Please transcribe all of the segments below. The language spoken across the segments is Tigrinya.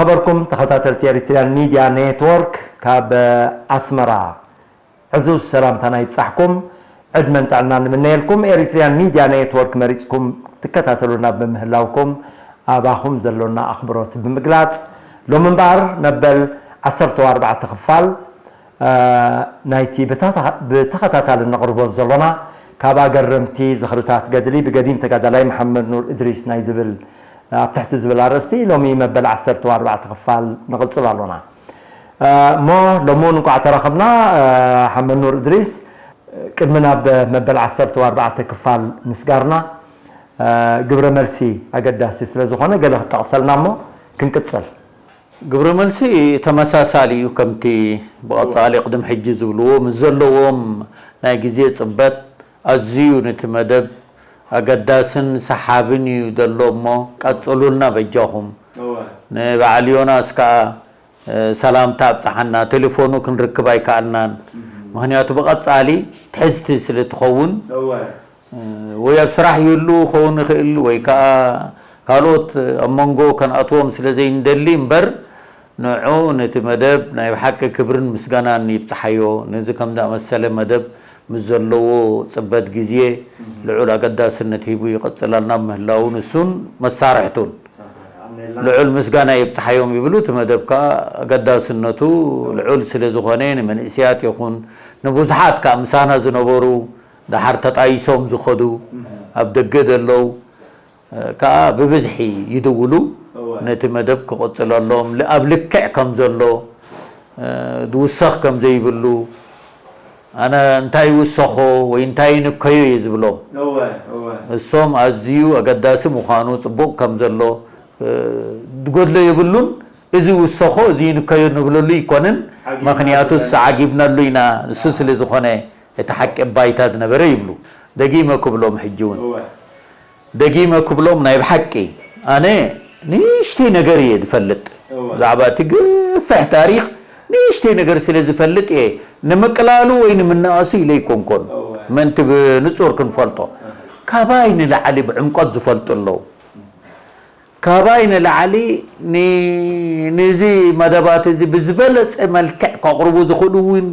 ነበርኩም ተኸታተልቲ ኤሪትሪያን ሚድያ ኔትወርክ ካብ ኣስመራ ዕዙዝ ሰላምታና ይብጻሕኩም። ዕድመን ጥዕናን ንምነየልኩም። ኤሪትሪያን ሚድያ ኔትወርክ መሪጽኩም ትከታተሉና ብምህላውኩም ኣባኹም ዘሎና ኣኽብሮት ብምግላጽ፣ ሎሚ እምበኣር መበል ዓሰርተ ኣርባዕተ ክፋል ናይቲ ብተኸታታሊ ነቕርቦ ዘሎና ካብ ኣገረምቲ ዝኽርታት ገድሊ ብገዲም ተጋዳላይ መሓመድ ኑር እድሪስ ናይ ዝብል ኣብ ትሕቲ ዝብል ኣርእስቲ ሎሚ መበል ዓሰርተ ኣርባዕተ ክፋል ንቕጽል ኣሎና። እሞ ሎሚ እውን እንቋዕ ተራኸብና። ሓመድ ኑር እድሪስ፣ ቅድሚ ናብ መበል ዓሰርተ ኣርባዕተ ክፋል ምስጋርና፣ ግብረ መልሲ ኣገዳሲ ስለ ዝኾነ ገለ ክትጠቕሰልና እሞ ክንቅጽል። ግብረ መልሲ ተመሳሳሊ እዩ። ከምቲ ብቐጻሊ ቅድም ሕጂ ዝብልዎ፣ ምስ ዘለዎም ናይ ግዜ ጽበት ኣዝዩ ነቲ መደብ ኣገዳስን ሰሓብን እዩ ዘሎ እሞ ቀጽሉልና በጃኹም። ንበዓል ዮናስ ከኣ ሰላምታ ኣብጽሓና። ቴሌፎኑ ክንርክብ ኣይከኣልናን። ምኽንያቱ ብቐጻሊ ትሕዝቲ ስለ ትኸውን፣ ወይ ኣብ ስራሕ ይህሉ ክኸውን ይኽእል፣ ወይ ከኣ ካልኦት ኣብ መንጎ ከንኣትዎም ስለ ዘይንደሊ እምበር፣ ንዑ ነቲ መደብ ናይ ብሓቂ ክብርን ምስጋናን ይብጽሓዮ። ነዚ ከም ዝኣመሰለ መደብ ምስ ዘለዎ ጽበት ግዜ ልዑል ኣገዳስነት ሂቡ ይቕጽለልና ምህላው ንሱን መሳርሕቱን ልዑል ምስጋና ይብጽሓዮም ይብሉ። እቲ መደብ ከኣ ኣገዳስነቱ ልዑል ስለ ዝኾነ ንመንእሰያት ይኹን ንብዙሓት ከኣ ምሳና ዝነበሩ ደሓር ተጣይሶም ዝኸዱ ኣብ ደገ ዘለዉ ከኣ ብብዝሒ ይድውሉ። ነቲ መደብ ክቕጽለሎም ል-፣ ኣብ ልክዕ ከም ዘሎ፣ ዝውሰኽ ከም ዘይብሉ፣ ኣነ እንታይ ይውሰኾ ወይ እንታይ ይንከዮ እየ ዝብሎም። እሶም ኣዝዩ ኣገዳሲ ምዃኑ፣ ጽቡቕ ከም ዘሎ፣ ዝጎድሎ የብሉን። እዚ ይውሰኾ፣ እዚ ይንከዮ ንብለሉ ኣይኮነን። ዓጊብናሉ ምኽንያቱስ ኢና። ዓጊብናሉ ኢና፣ ንሱ ስለ ዝኾነ እቲ ሓቂ ባይታ ዝነበረ ይብሉ። ደጊመ ክብሎም ሕጂ እውን። ደጊመ ክብሎም ናይ ብሓቂ ኣነ ንእሽተይ ነገር እየ ዝፈልጥ። እወ። ብዛዕባ እቲ ግፍሕ ታሪኽ ንእሽተይ ነገር ስለ ዝፈልጥ እየ። ንምቅላሉ ወይ ንምንኣሱ ኢለ ኣይኮንኮን። እወ። ምእንቲ ብንጹር ክንፈልጦ። እህ። ካባይ ንላዕሊ ብዕምቆት ዝፈልጡ ኣለዉ። ካባይ ንላዕሊ ን-፣ ነዚ መደባት እዚ ብዝበለጸ መልክዕ ከቕርቡ ዝኽእሉ እውን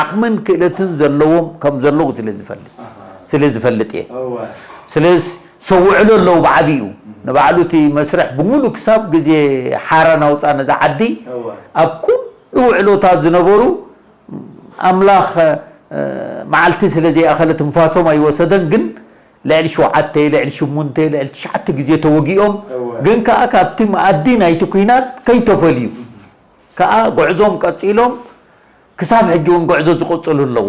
ዓቕምን ክእለትን ዘለዎም ከም ዘለዉ ስለ ዝፈልጥ፣ ኣሃ። ስለ ዝፈልጥ እየ። እወ። ስለዚ ሰውዕሎ ኣለዉ ብዓቢኡ። እም። ንባዕሉ እቲ መስርሕ ብምሉእ ክሳብ ግዜ ሓራ ናውጻ ነዛ ዓዲ እወ። ኣብ ኩሉ ውዕሎታት ዝነበሩ ኣምላኽ፣ እ፣ መዓልቲ ስለ ዘይኣኸለ ትንፋሶም ኣይወሰደን፣ ግን ልዕሊ ሸውዓተ፣ ልዕሊ ሽሙንተ፣ ልዕሊ ትሽዓተ ግዜ ተወጊኦም፣ እወ። ግን ከኣ ካብቲ መኣዲ ናይቲ ኲናት ከይተፈልዩ ከኣ ጉዕዞም ቀጺሎም፣ ክሳብ ሕጂ እውን ጉዕዞ ዝቕጽሉ ኣለዉ፣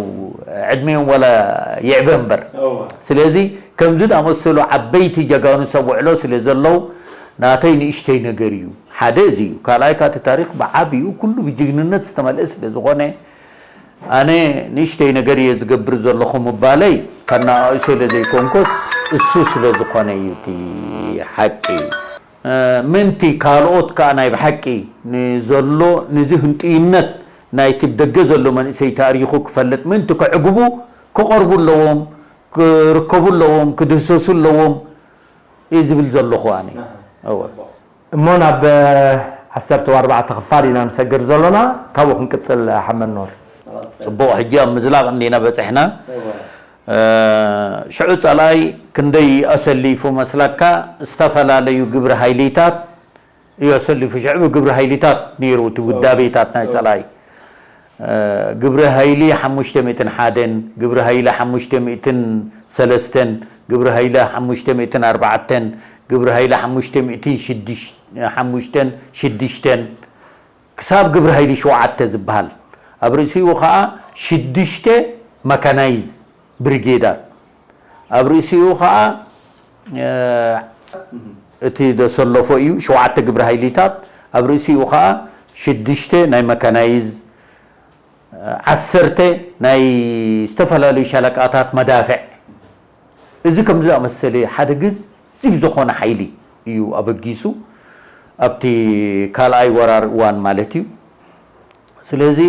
ዕድሜኦም ዋላ ይዕበ እምበር። እወ። ስለዚ ከምዚ ዝኣመሰሉ ዓበይቲ ጀጋኑ ሰብ ውዕሎ ስለ ዘለዉ፣ ናተይ ንእሽተይ ነገር እዩ። ሓደ እዚ እዩ። ካልኣይ፣ ካቲ ታሪኽ ብዓቢኡ ኩሉ ብጅግንነት ዝተመልአ ስለ ዝኾነ፣ ኣነ ንእሽተይ ነገር እየ ዝገብር ዘለኹ ምባለይ ከነኣእሶ ኢለ ዘይኮንኩስ፣ እሱ ስለ ዝኾነ እዩ እቲ ሓቂ። እ፣ ምእንቲ ካልኦት ከኣ ናይ ብሓቂ ንዘሎ፣ ንዚ ህንጡይነት ናይቲ ብደገ ዘሎ መንእሰይ ታሪኹ ክፈልጥ ምእንቲ ከዕግቡ ክቐርቡ ኣለዎም፣ ክርከቡ ኣለዎም፣ ክድህሰሱ ኣለዎም እየ ዝብል ዘለኹ ኣነ። ኣሃ፣ እወ። ጽቡቕ። እሞ ናብ ዓሰርተ ኣርባዕተ ክፋል ኢና ንሰግር ዘሎና፣ ካብኡ ክንቅጽል ሓመድ ኖር። ጽቡቕ፣ ሕጂ ኣብ ምዝላቕ እንዲና በጺሕና። እወ። እ፣ ሽዑ ጸላኢ ክንደይ ኣሰሊፉ መስለካ? ዝተፈላለዩ ግብረ ሃይሊታት እዩ ኣሰሊፉ። ሽዑ ብግብረ ሃይሊታት ነይሩ እቲ እወ። ውዳቤታት ናይ እወ። ጸላኢ። እ፣ ግብረ ሃይሊ ሓሙሽተ ሚእትን ሓደን፣ ግብረ ሃይሊ ሓሙሽተ ሚእትን ሰለስተን፣ ግብረ ሃይሊ ሓሙሽተ ሚእትን ኣርባዕተን፣ ግብረ ሃይሊ ሓሙሽተ ሚእትን ሽዱሽተ፣ ሓሙሽተን፣ ሽዱሽተን፣ ክሳብ ግብረ ሃይሊ ሸውዓተ ዝበሃል። ኣብ ርእሲኡ ኸኣ ሽዱሽተ መካናይዝ ብሪጌዳት። ኣብ ርእሲኡ ኸኣ፣ እ፣ እቲ ዘሰለፎ እዩ፣ ሸውዓተ ግብረ ሃይሊታት። ኣብ ርእሲኡ ኸኣ ሽዱሽተ ናይ መካናይዝ፣ ዓሰርተ ናይ ዝተፈላለዩ ሻለቃታት መዳፍዕ። እዚ ከምዚ ዝኣመሰለ ሓደ ግዙፍ ዝኾነ ሓይሊ እዩ ኣበጊሱ፣ ኣብቲ ካልኣይ ወራር እዋን ማለት እዩ። ስለዚ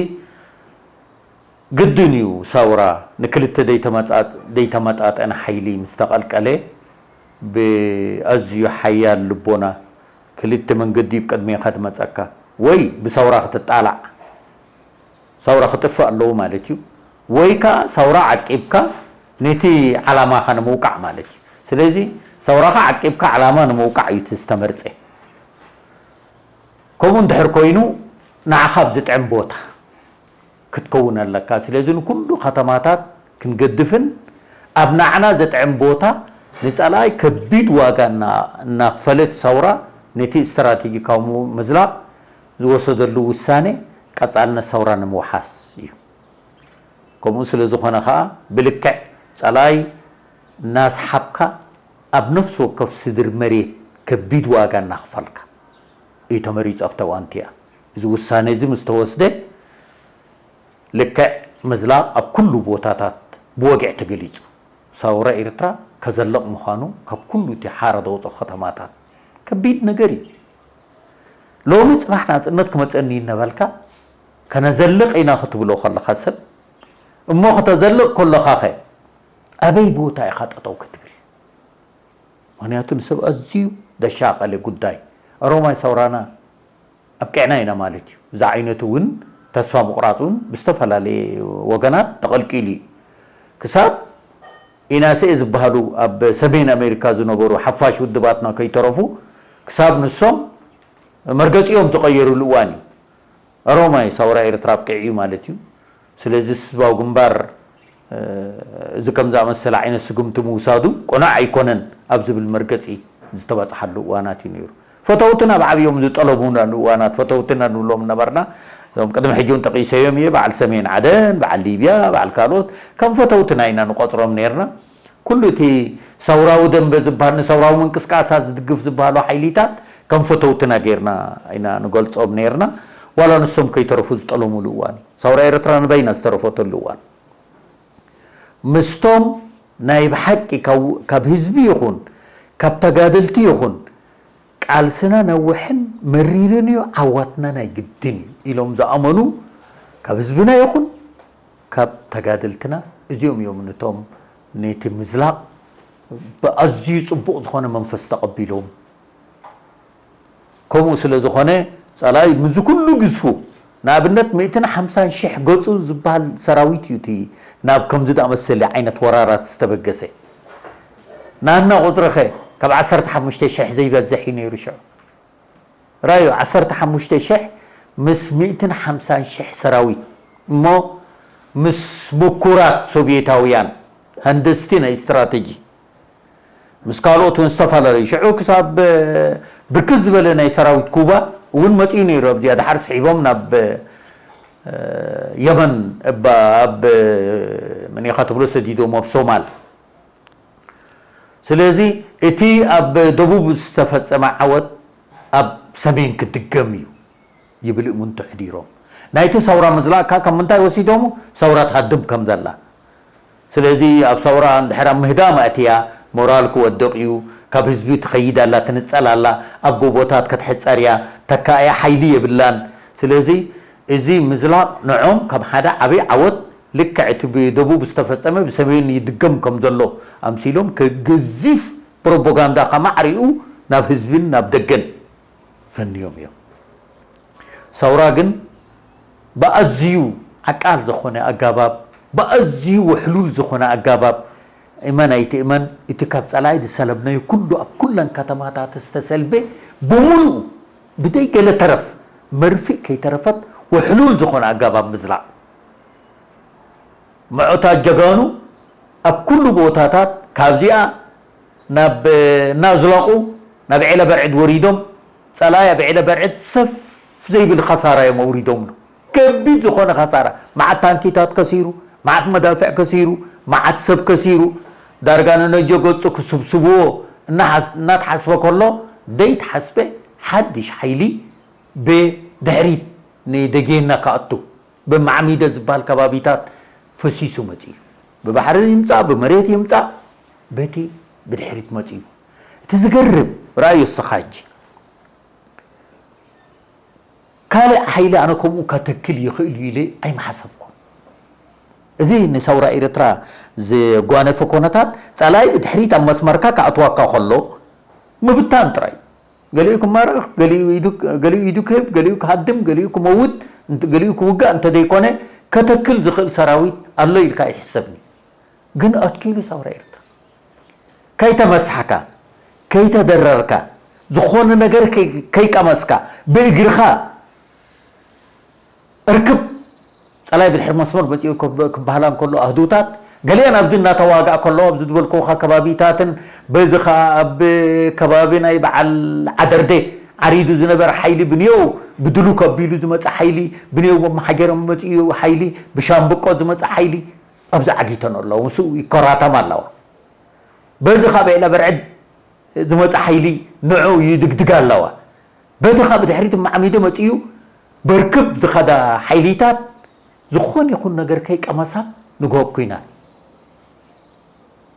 ግድን እዩ ሳውራ ንክልተ ዘይተመጻ-፣ ዘይተመጣጠነ ሓይሊ ምስ ተቐልቀለ ብኣዝዩ ሓያል ልቦና ክልተ መንገዲ እዩ ብቅድሜኻ ድመጸካ። ወይ ብሰውራ ክትጣላዕ፣ ሰውራ ክጥፍእ ኣለዎ ማለት እዩ። ወይ ከኣ ሰውራ ዓቂብካ ነቲ ዓላማኻ ንምውቃዕ ማለት እዩ። ስለዚ ሰውራኻ ዓቂብካ ዓላማ ንምውቃዕ እዩ እቲ ዝተመርጸ። ከምኡ እንድሕር ኮይኑ ንዓኻ ኣብ ዝጥዕም ቦታ ክትከውን ኣለካ። ስለዚ ንኩሉ ከተማታት ክንገድፍን ኣብ ንዓና ዘጥዕም ቦታ ንጸላኢ ከቢድ ዋጋ እና- እናኽፈለት ሰውራ ነቲ ስትራቴጂካዊ ምዝላቕ ዝወሰደሉ ውሳኔ ቀጻልነት ሰውራ ንምውሓስ እዩ። ከምኡ ስለ ዝኾነ ከኣ ብልክዕ ጸላኢ እናስሓብካ ኣብ ነፍሲ ወከፍ ስድሪ መሬት ከቢድ ዋጋ እናኽፈልካ እዩ ተመሪጹ ኣብታ እዋን እቲኣ። እዚ ውሳኔ እዚ ምስ ተወስደ ልክዕ ምዝላቕ ኣብ ኩሉ ቦታታት ብወግዒ ተገሊጹ። ሰውራ ኤርትራ ከዘልቕ ምዃኑ ካብ ኩሉ እቲ ሓራ ዝወጾ ከተማታት ከቢድ ነገር እዩ። ሎሚ ጽባሕ ናጽነት ክመጸኒ እዩ እናበልካ ከነዘልቕ ኢና ክትብሎ ከለኻ ሰብ እሞ ከተዘልቕ ከለኻኸ ኣበይ ቦታ ኢኻ ጠጠው ክትብል? ምኽንያቱ ንሰብ ኣዝዩ ዘሻቐለ ጉዳይ ኦሮማይ ሰውራና ኣብቂዕና ኢና ማለት እዩ። እዚ ዓይነት እውን ተስፋ ምቑራፅ እውን ብዝተፈላለየ ወገናት ተቐልቂሉ እዩ። ክሳብ ኢናስኤ ዝበሃሉ ኣብ ሰሜን ኣሜሪካ ዝነበሩ ሓፋሽ ውድባትና ከይተረፉ ክሳብ ንሶም መርገፂኦም ዝቐየሩሉ እዋን እዩ። ኦሮማይ ሰውራ ኤርትራ ኣብቂዑ እዩ ማለት እዩ። ስለዚ ህዝባዊ ግንባር እዚ ከም ዝኣመሰለ ዓይነት ስጉምቲ ምውሳዱ ቅኑዕ ኣይኮነን ኣብ ዝብል መርገጺ ዝተባጽሓሉ እዋናት እዩ ነይሩ። ፈተውትና ብዓብዮም ዝጠለቡናሉ እዋናት፣ ፈተውትና ንብሎም ነበርና። እዞም ቅድሚ ሕጂ እውን ጠቒሰዮም እየ፣ በዓል ሰሜን ዓደን፣ በዓል ሊብያ፣ በዓል ካልኦት ከም ፈተውትና ኢና ንቆጽሮም ነይርና። ኩሉ እቲ ሰውራዊ ደንበ ዝበሃል፣ ንሰውራዊ ምንቅስቃሳት ዝድግፍ ዝበሃሉ ሓይሊታት ከም ፈተውትና ጌርና ኢና ንገልጾም ነይርና። ዋላ ንሶም ከይተረፉ ዝጠለሙሉ እዋን እዩ። ሰውራ ኤርትራ ንበይና ዝተረፈተሉ እዋን። ምስቶም ናይ ብሓቂ ካብ፣ ካብ ህዝቢ ይኹን ካብ ተጋደልቲ ይኹን ቃልስና ነዊሕን መሪርን እዩ፣ ዓዋትና ናይ ግድን እዩ ኢሎም ዝኣመኑ ካብ ህዝብና ይኹን ካብ ተጋደልትና እዚኦም እዮም ነቶም ነቲ ምዝላቕ ብኣዝዩ ጽቡቕ ዝኾነ መንፈስ ተቐቢሎም። ከምኡ ስለ ዝኾነ ጸላኢ ምስዚ ኩሉ ግዝፉ ንኣብነት ሚእትን ሓምሳን ሽሕ ገጹ ዝበሃል ሰራዊት እዩ እቲ ናብ ከምዚ ዝኣመሰለ ዓይነት ወራራት ዝተበገሰ። ናና ቁጽርኸ ካብ ዓሰርተ ሓሙሽተ ሽሕ ዘይበዝሕ እዩ ነይሩ ሽዑ። ራዩ ዓሰርተ ሓሙሽተ ሽሕ ምስ ሚእትን ሓምሳን ሽሕ ሰራዊት እሞ ምስ ምኩራት ሶቭየታውያን ሃንደስቲ ናይ ስትራተጂ ምስ ካልኦት እውን ዝተፈላለዩ ሽዑ ክሳብ ብርክት ዝበለ ናይ ሰራዊት ኩባ እውን መፅኡ ነይሩ ኣብዚኣ ድሓር ስሒቦም ናብ የመን እባ ኣብ መኒኻ ትብሎ ሰዲዶም ኣብ ሶማል። ስለዚ እቲ ኣብ ደቡብ ዝተፈጸመ ዓወት ኣብ ሰሜን ክድገም እዩ ይብል እሙንቱ ሕዲሮም። ናይቲ ሰውራ ምዝላእካ ካብ ምንታይ ወሲዶሙ? ሰውራ ትሃድም ከም ዘላ። ስለዚ ኣብ ሰውራ እንድሕር ኣብ ምህዳም ኣእትያ ሞራል ክወድቕ እዩ፣ ካብ ህዝቢ ትኸይድ ኣላ፣ ትንጸል ኣላ፣ ኣብ ጎቦታት ክትሕጸር እያ፣ ተካእያ ሓይሊ የብላን። ስለዚ እዚ ምዝላቕ ንዖም ከም ሓደ ዓብዪ ዓወት ልክዕ እቲ ብደቡብ ዝተፈጸመ ብሰሜን ይድገም ከም ዘሎ ኣምሲሎም ከገዚፍ ፕሮፓጋንዳ ከማዕሪኡ ናብ ህዝብን ናብ ደገን ፈንዮም እዮም። ሰውራ ግን ብኣዝዩ ዓቃል ዝኾነ ኣጋባብ፣ ብኣዝዩ ውሕሉል ዝኾነ ኣጋባብ፣ እመን ኣይትእመን፣ እቲ ካብ ጸላኢ ዝሰለብናዮ ኩሉ ኣብ ኩለን ከተማታት ዝተሰልበ ብምሉኡ ብደይ ገለ ተረፍ መርፍእ ከይተረፈት ውሕሉል ዝኾነ ኣጋባብ ምዝላቕ። መዖታት ጀጋኑ ኣብ ኩሉ ቦታታት ካብዚኣ ናብ እናዝለቑ ናብ ዔለ በርዕድ ወሪዶም፣ ጸላኢ ኣብ ዔለ በርዕድ ሰፍ ዘይብል ኸሳራ እዮም ኣውሪዶምሉ። ከቢድ ዝኾነ ኸሳራ፣ መዓት ታንኪታት ከሲሩ፣ መዓት መዳፍዕ ከሲሩ፣ መዓት ሰብ ከሲሩ፣ ዳርጋ ንነጀ ገጹ ክስብስብዎ እናሓስ-፣ እናተሓስበ ከሎ፣ ዘይተሓስበ ሓድሽ ሓይሊ ብድሕሪት ንደጌና ክኣቱ ብማዕሚደ ዝበሃል ከባቢታት ፈሲሱ መጺኡ። ብባሕሪ ይምጻእ፣ ብመሬት ይምጻእ፣ በቲ ብድሕሪት መጺኡ። እቲ ዝገርም ርኣዮ እስኻ ሕጂ። ካልእ ሓይሊ ኣነ ከምኡ ከተክል ይኽእል እዩ ኢለ ኣይምሓሰብኩን። እዚ ንሰውራ ኤርትራ ዝጓነፈ ኮነታት ጸላኢ ብድሕሪት ኣብ መስመርካ ክኣትዋካ ከሎ ምብታን ጥራይ። ገሊኡ ክማረኽ፣ ገሊኡ ኢዱ፣ ገሊኡ ኢዱ ክህብ፣ ገሊኡ ክሃድም፣ ገሊኡ ክመውት፣ እንተ-፣ ገሊኡ ክውጋእ እንተደይኮነ፣ ከተክል ዝኽእል ሰራዊት ኣሎ ኢልካ ኣይሕሰብን እዩ። ግን ኣትኪሉ ሰውራ ኤርትራ። ከይተመሳሕካ፣ ከይተደረርካ፣ ዝኾነ ነገር ከይ-፣ ከይቀመስካ፣ ብእግርኻ እርክብ ጸላይ ብድሕሪ መስመር መጺኡ ክብ-፣ ክበሃላ እንከሎ ኣህዱታት፣ ገሊአን ኣብዚ እናተዋግኣ ከለዋ ኣብዚ ዝበልኩኻ ከባቢታትን በዚ ኸኣ ኣብ ከባቢ ናይ በዓል ዓደርዴ ዓሪዱ ዝነበረ ሓይሊ ብንየው ብድሉክ ኣቢሉ ዝመጸ ሓይሊ፣ ብንየው መመሓጀሮም መጺኡ ሓይሊ፣ ብሻምብቆ ዝመጸ ሓይሊ ኣብዚ ዓጊተን ኣለዋ፣ ምስኡ ይኮራተማ ኣለዋ። በዚ ካብ ዒለ በርዕድ ዝመጸ ሓይሊ ንዑ ይድግድጋ ኣለዋ። በቲ ካብ ድሕሪት ማዕሚዱ መጺኡ በርክብ ዝኸዳ ሓይሊታት ዝኾነ ይኹን ነገር ከይቀመሳ ንግሆ ኲናት።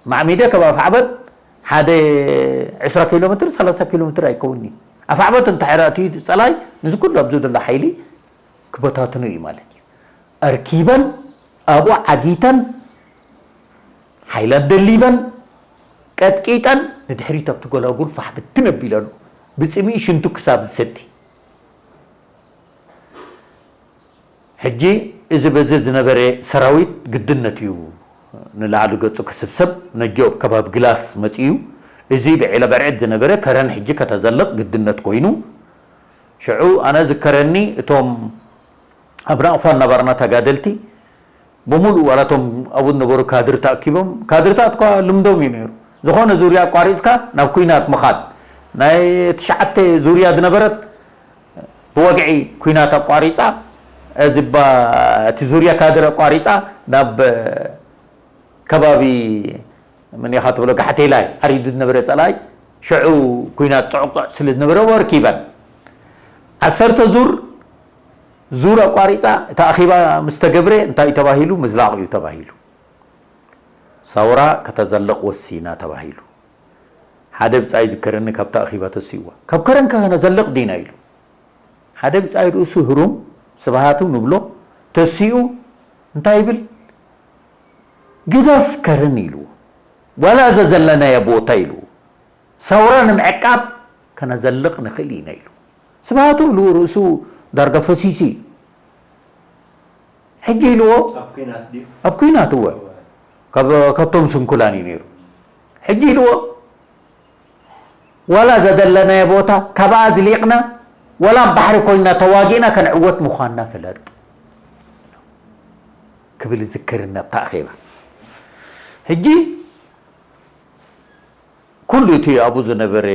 ማዕሚደ ካብ ኣፍዓበት ሓደ ዕስራ ኪሎ ሜትር፣ ሰላሳ ኪሎ ሜትር ኣይከውን'ዩ። ኣፍዓበት እንተ ሕራእት'ዩ ጸላይ፣ ንዚ ኩሉ ኣብዚ ዘሎ ሓይሊ ክበታትኖ እዩ ማለት እዩ። ኣርኪበን፣ ኣብኡ ዓጊተን፣ ሓይለን ደሊበን፣ ቀጥቂጠን፣ ንድሕሪት ኣብቲ ጎላጉል ፋሕ ብትን ኣቢለንኦ። ብጽምኢ ሽንቱ ክሳብ ዝሰቲ። ሕጂ እዚ በዚ ዝነበረ ሰራዊት ግድነት እዩ ንላዕሊ ገጹ ክስብሰብ፣ ነጆ ኣብ ከባቢ ግላስ መጺኡ። እዚ ብዒለ በርዕድ ዝነበረ ከረን ሕጂ ከተዘልቕ ግድነት ኮይኑ። ሽዑ ኣነ ዝከረኒ እቶም ኣብ ናቕፋ እናባርና ተጋደልቲ ብምሉእ ዋላ እቶም ኣብኡ ዝነበሩ ካድር ተኣኪቦም፣ ካድርታት እኳ ልምዶም እዩ ነይሩ። ዝኾነ ዙርያ ኣቋሪጽካ ናብ ኲናት ምኻድ። ናይ ትሽዓተ ዙርያ ዝነበረት ብወግዒ ኲናት ኣቋሪጻ፣ እዚ ባ-፣ እቲ ዙርያ ካድር ኣቋሪጻ ናብ ከባቢ መን ኢኻ ትብሎ ጋሕቴላይ ዓሪዱ ዝነበረ ጸላኢ ሽዑ ኲናት ጽዑቕ ጽዑቕ ስለ ዝነበረ ወርኪበን። ዓሰርተ ዙር፣ ዙር ኣቋሪጻ እታ ኣኼባ ምስ ተገብረ እንታይ እዩ ተባሂሉ? ምዝላቕ እዩ ተባሂሉ። ሳውራ ከተዘልቕ ወሲና ተባሂሉ። ሓደ ብጻይ ዝከረኒ ካብታ ኣኼባ ተሲእዋ። ካብ ከረን ከነዘልቕ ዲና ኢሉ። ሓደ ብጻይ ርእሱ ህሩም ስብሃቱ ንብሎ ተሲኡ እንታይ ይብል? ግደፍ ከረን ኢልዎ። ዋላ እዛ ዘለናያ ቦታ ኢልዎ። ሰውራ ንምዕቃብ ከነዘልቕ ንኽእል ኢና ኢሉ። ስብሃቱ ኢልዎ ርእሱ ዳርጋ ፈሲሱ እዩ። ሕጂ ኢልዎ ኣብ ኲናት ድዩ? ኣብ ኲናት እወ። እወ። ካብ፣ ካብቶም ስንኩላን እዩ ነይሩ። ሕጂ ኢልዎ ዋላ ዘደለናዮ ቦታ ካብኣ ዝሊቕና ዋላ ኣብ ባሕሪ ኮይንና ተዋጊእና ከንዕወት ምዃንና ፍለጥ ክብል ይዝክርኒ ኣብታ ኣኼባ። ሕጂ ኩሉ እቲ ኣብኡ ዝነበረ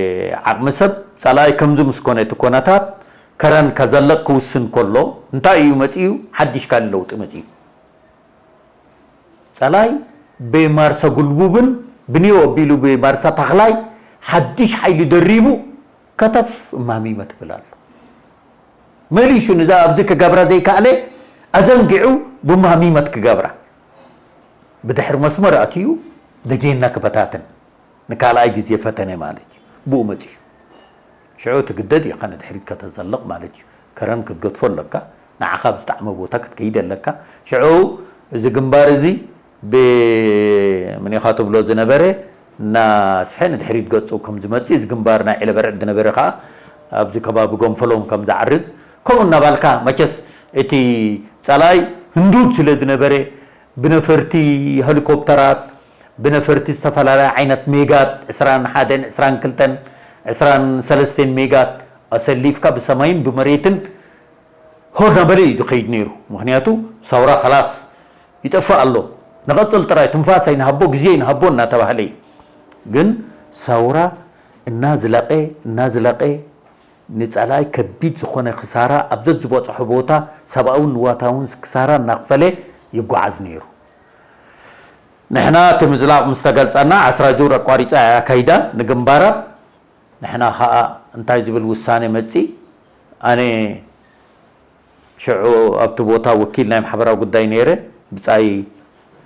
ዓቕሚ ሰብ ጸላኢ ከምዚ ምስ ኮነ እቲ ኮነታት ከረን ከዘልቕ ክውስን ከሎ እንታይ እዩ መጺኡ? ሓድሽ ካልእ ለውጢ መጺኡ። ጸላኢ ብማርሳ ጉልቡብን ብንዮ ኣቢሉ ብማርሳ ተኽላይ ሓድሽ ሓይሊ ደሪቡ ከተፍ እማሚመ ትብል ኣሎ። መሊሹ ንዛ ኣብዚ ክገብራ ዘይከኣለ ኣዘንጊዑ ብማሚመት ክገብራ ብድሕሪ መስመር ኣትዩ ደጀንና ክበታትን ንካልኣይ ግዜ ፈተነ ማለት እዩ። ብኡ መጺኡ። ሽዑ ትግደድ ኢኻ ንድሕሪት ከተዘልቕ ማለት እዩ። ከረን ክትገድፎ ኣለካ፣ ንዓኻ ኣብ ዝጠዓመ ቦታ ክትከይድ ኣለካ። ሽዑ እዚ ግንባር እዚ ብ-፣ መን ኢኻ ትብሎ ዝነበረ እናስሐ ንድሕሪት ገጹ ከም ዝመጽእ፣ እዚ ግንባር ናይ ዒለበርዕድ ዝነበረ ከኣ ኣብዚ ከባቢ ጎንፈሎም ከም ዝዓርጽ፣ ከምኡ እናባልካ መቸስ እቲ ጸላኢ ህንዱድ ስለ ዝነበረ ብነፈርቲ ሄሊኮፕተራት፣ ብነፈርቲ ዝተፈላለያ ዓይነት ሜጋት ዕስራን ሓደን፣ ዕስራን ክልተን፣ ዕስራን ሰለስተን ሜጋት ኣሰሊፍካ ብሰማይን ብመሬትን ሆ እናበለ እዩ ዝኸይድ ነይሩ። ምኽንያቱ ሳውራ ኸላስ ይጠፍእ ኣሎ። ንቐጽል ጥራይ ትንፋስ ኣይንሃቦ፣ ግዜ ኣይንሃቦ እናተባህለ እዩ። ግን ሳውራ እናዝለቐ፣ እናዝለቐ ንጸላኢ ከቢድ ዝኾነ ክሳራ ኣብ ዘዝበጽሖ ቦታ ሰብኣውን ንዋታውን ክሳራ እናኽፈለ ይጓዓዝ ነይሩ። ንሕና እቲ ምዝላቕ ምስ ተገልጸና ዓስራ ዙር ኣቋሪጻ እያ ኣካይዳ ንግንባራት። ንሕና ኸኣ እንታይ ዝብል ውሳነ መጺእ? ኣነ ሽዑ ኣብቲ ቦታ ወኪል ናይ ማሕበራዊ ጉዳይ ነይረ። ብጻይ፣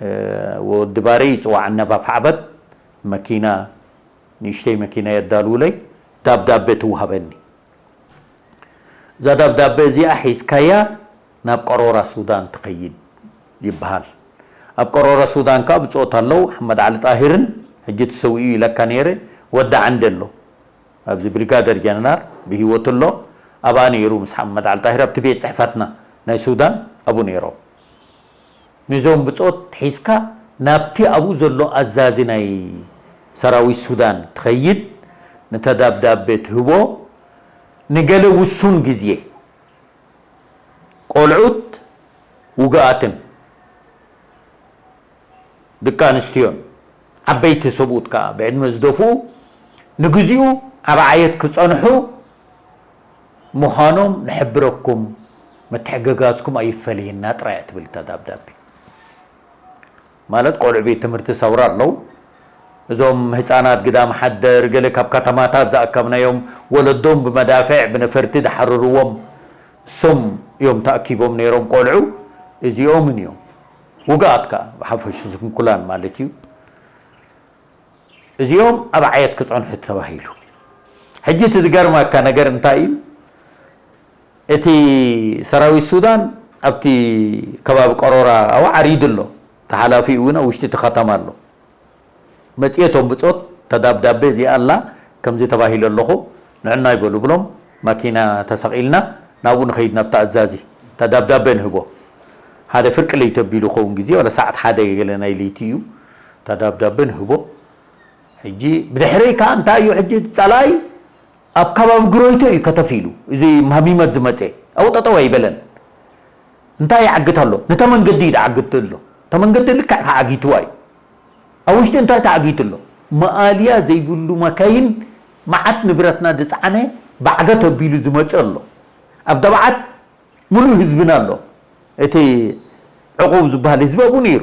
እ፣ ወዲ ባሬ ይጽዋዓኒ ኣብ ኣፍዓበት መኪና፣ ንእሽተይ መኪና የዳልውለይ፣ ዳብዳቤ ትውሃበኒ። እዛ ዳብዳቤ እዚኣ ሒዝካያ ናብ ቀሮራ ሱዳን ትኸይድ ይበሃል። ኣብ ቀሮራ ሱዳን ከኣ ብጾት ኣለዉ፣ ሓመድ ዓሊ ጣሂርን፣ ሕጂ ተሰዊኡ ኢለካ ነይረ፣ ወዲ ዓንደ ኣሎ። ኣብዚ ብሪጋደር ጀነራል ብህይወት ኣሎ። ኣብኣ ነይሩ ምስ ሓመድ ዓሊ ጣሂር ኣብቲ ቤት ጽሕፈትና ናይ ሱዳን ኣብኡ ነይሮም። ነዞም ብጾት ሒዝካ ናብቲ ኣብኡ ዘሎ ኣዛዚ ናይ ሰራዊት ሱዳን ትኸይድ፣ ነታ ደብዳቤ ትህቦ። ንገለ ውሱን ግዜ ቆልዑት፣ ውጉኣትን ደቂ ኣንስትዮን ዓበይቲ ሰብኡት ከኣ ብዕድመ ዝደፍኡ ንግዚኡ ኣብ ዓየት ክጸንሑ ምዃኖም ንሕብረኩም፣ ምትሕግጋዝኩም ኣይፈለየና ጥራይ እያ ትብል እታ ደብዳቤ። ማለት ቆልዑ ቤት ትምህርቲ ሰውራ ኣለዉ። እዞም ህጻናት ግዳም ሓደር ገለ ካብ ከተማታት ዝኣከብናዮም ወለዶም ብመዳፍዕ ብነፈርቲ ዝሓርርዎም እሶም እዮም ተኣኪቦም ነይሮም ቆልዑ እዚኦምን እዮም። ውግኣት ከኣ ብሓፈሹ ስንኩላን ማለት እዩ። እዚኦም ኣብ ዓየት ክጸንሑ ተባሂሉ። ሕጂ እቲ ዝገርመካ ነገር እንታይ እዩ? እቲ ሰራዊት ሱዳን ኣብቲ ከባቢ ቀሮራ ኣብኡ ዓሪዱ ኣሎ። ተሓላፊኡ እውን ኣብ ውሽጢ እቲ ከተማ ኣሎ። መጽየቶም ብጾት ተዳብዳቤ እዚኣ ኣላ ከምዚ ተባሂሉ ኣለኹ ንዕና ይበሉ ብሎም ማኪና ተሰቒልና ናብኡ ንኸይድ ናብታ ኣዛዚ ተዳብዳቤ ንህቦ። ሓደ ፍርቂ ለይቲ ኣቢሉ ኸውን ግዜ ወላ ሰዓት ሓደ ገለ ናይ ለይቲ እዩ። ተዳብዳቤ ንህቦ። ሕጂ ብድሕረይ ከኣ እንታይ እዩ ሕጂ ጸላኢ ኣብ ከባቢ ግሮይቶ እዩ ከተፍ ኢሉ። እዚ ማሚመት ዝመጸ ኣብኡ ጠጠው ኣይበለን። እንታይ ይዓግት ኣሎ? ነታ መንገዲ እዩ ዝዓግት ኣሎ። እታ መንገዲ ልክዕ ከዓጊትዋ እዩ። ኣብ ውሽጢ እንታይ ተዓጊቱ ኣሎ? መኣልያ ዘይብሉ መካይን መዓት ንብረትና ዝጸዓነ ባዕገ ተቢሉ ዝመጸ ኣሎ። ኣብ ደብዓት ሙሉእ ህዝብና ኣሎ። እቲ ዕቑብ ዝበሃል ህዝቢ ኣብኡ ነይሩ።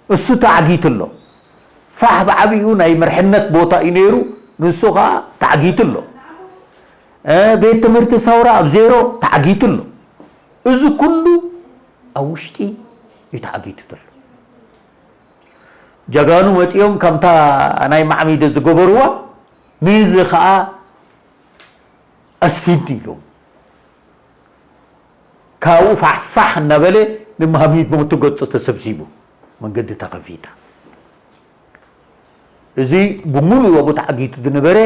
እሱ ተዓጊቱ ኣሎ። ፋሕ ብዓቢኡ ናይ መርሕነት ቦታ እዩ ነይሩ፣ ንሱ ኸኣ ተዓጊቱ ኣሎ። እ፣ ቤት ትምህርቲ ሰውራ ኣብ ዜሮ ተዓጊቱ ኣሎ። እዚ ኩሉ ኣብ ውሽጢ እዩ ተዓጊቱ ዘሎ። ጀጋኑ መጺኦም ከምታ ናይ ማዕሚደ ዝገበርዋ፣ ነዚ ኸኣ ኣስፊንቱ ኢሎም። ካብኡ ፋሕፋሕ እናበለ ንማሚድ ሞቱ ገጹ ተሰብሲቡ መንገዲ ተኸፊታ። እዚ ብምሉእ ኣብኡ ተዓጊቱ ዝነበረ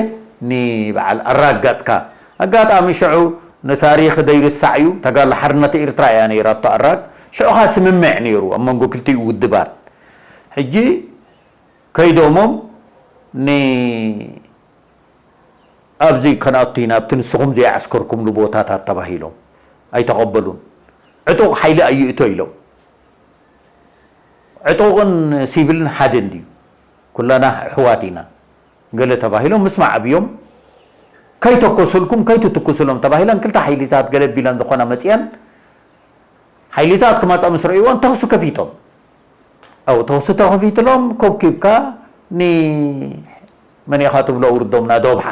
ንበዓል ኣራግ ጋጽካ። ኣጋጣሚ ሽዑ ንታሪኽ ዘይርሳዕ እዩ፣ ተጋድሎ ሓርነት ኤርትራ እያ ነይራቶ ኣራግ። ሽዑ ኸኣ ስምምዕ ነይሩ ኣብ መንጎ ክልቲኡ ውድባት። ሕጂ ከይዶሞም ን ኣብዚ ከነኣቱ ኢና፣ ኣብቲ ንስኹም ዘይዓስከርኩምሉ ቦታታት ተባሂሎም ኣይተቐበሉን። ዕጡቕ ሓይሊ ኣይእቶ ኢሎም። ዕጡቕን ሲቪልን ሓደ እንድዩ፣ ኩላና ኣሕዋት ኢና ገለ ተባሂሎም ምስማዕ ኣብዮም። ከይተኮሱልኩም ከይትትኩሱሎም ተባሂለን ክልተ ሓይሊታት ገለ ቢለን ዝኾና መጽየን ሓይሊታት ክመጻ ምስ ረእይዎን ተኹሲ ከፊቶም። ኣብኡ ተኹሲ ተኸፊትሎም ኮብኪብካ ን መን ኢኻ ትብሎ ኣውርዶም ናደብሓ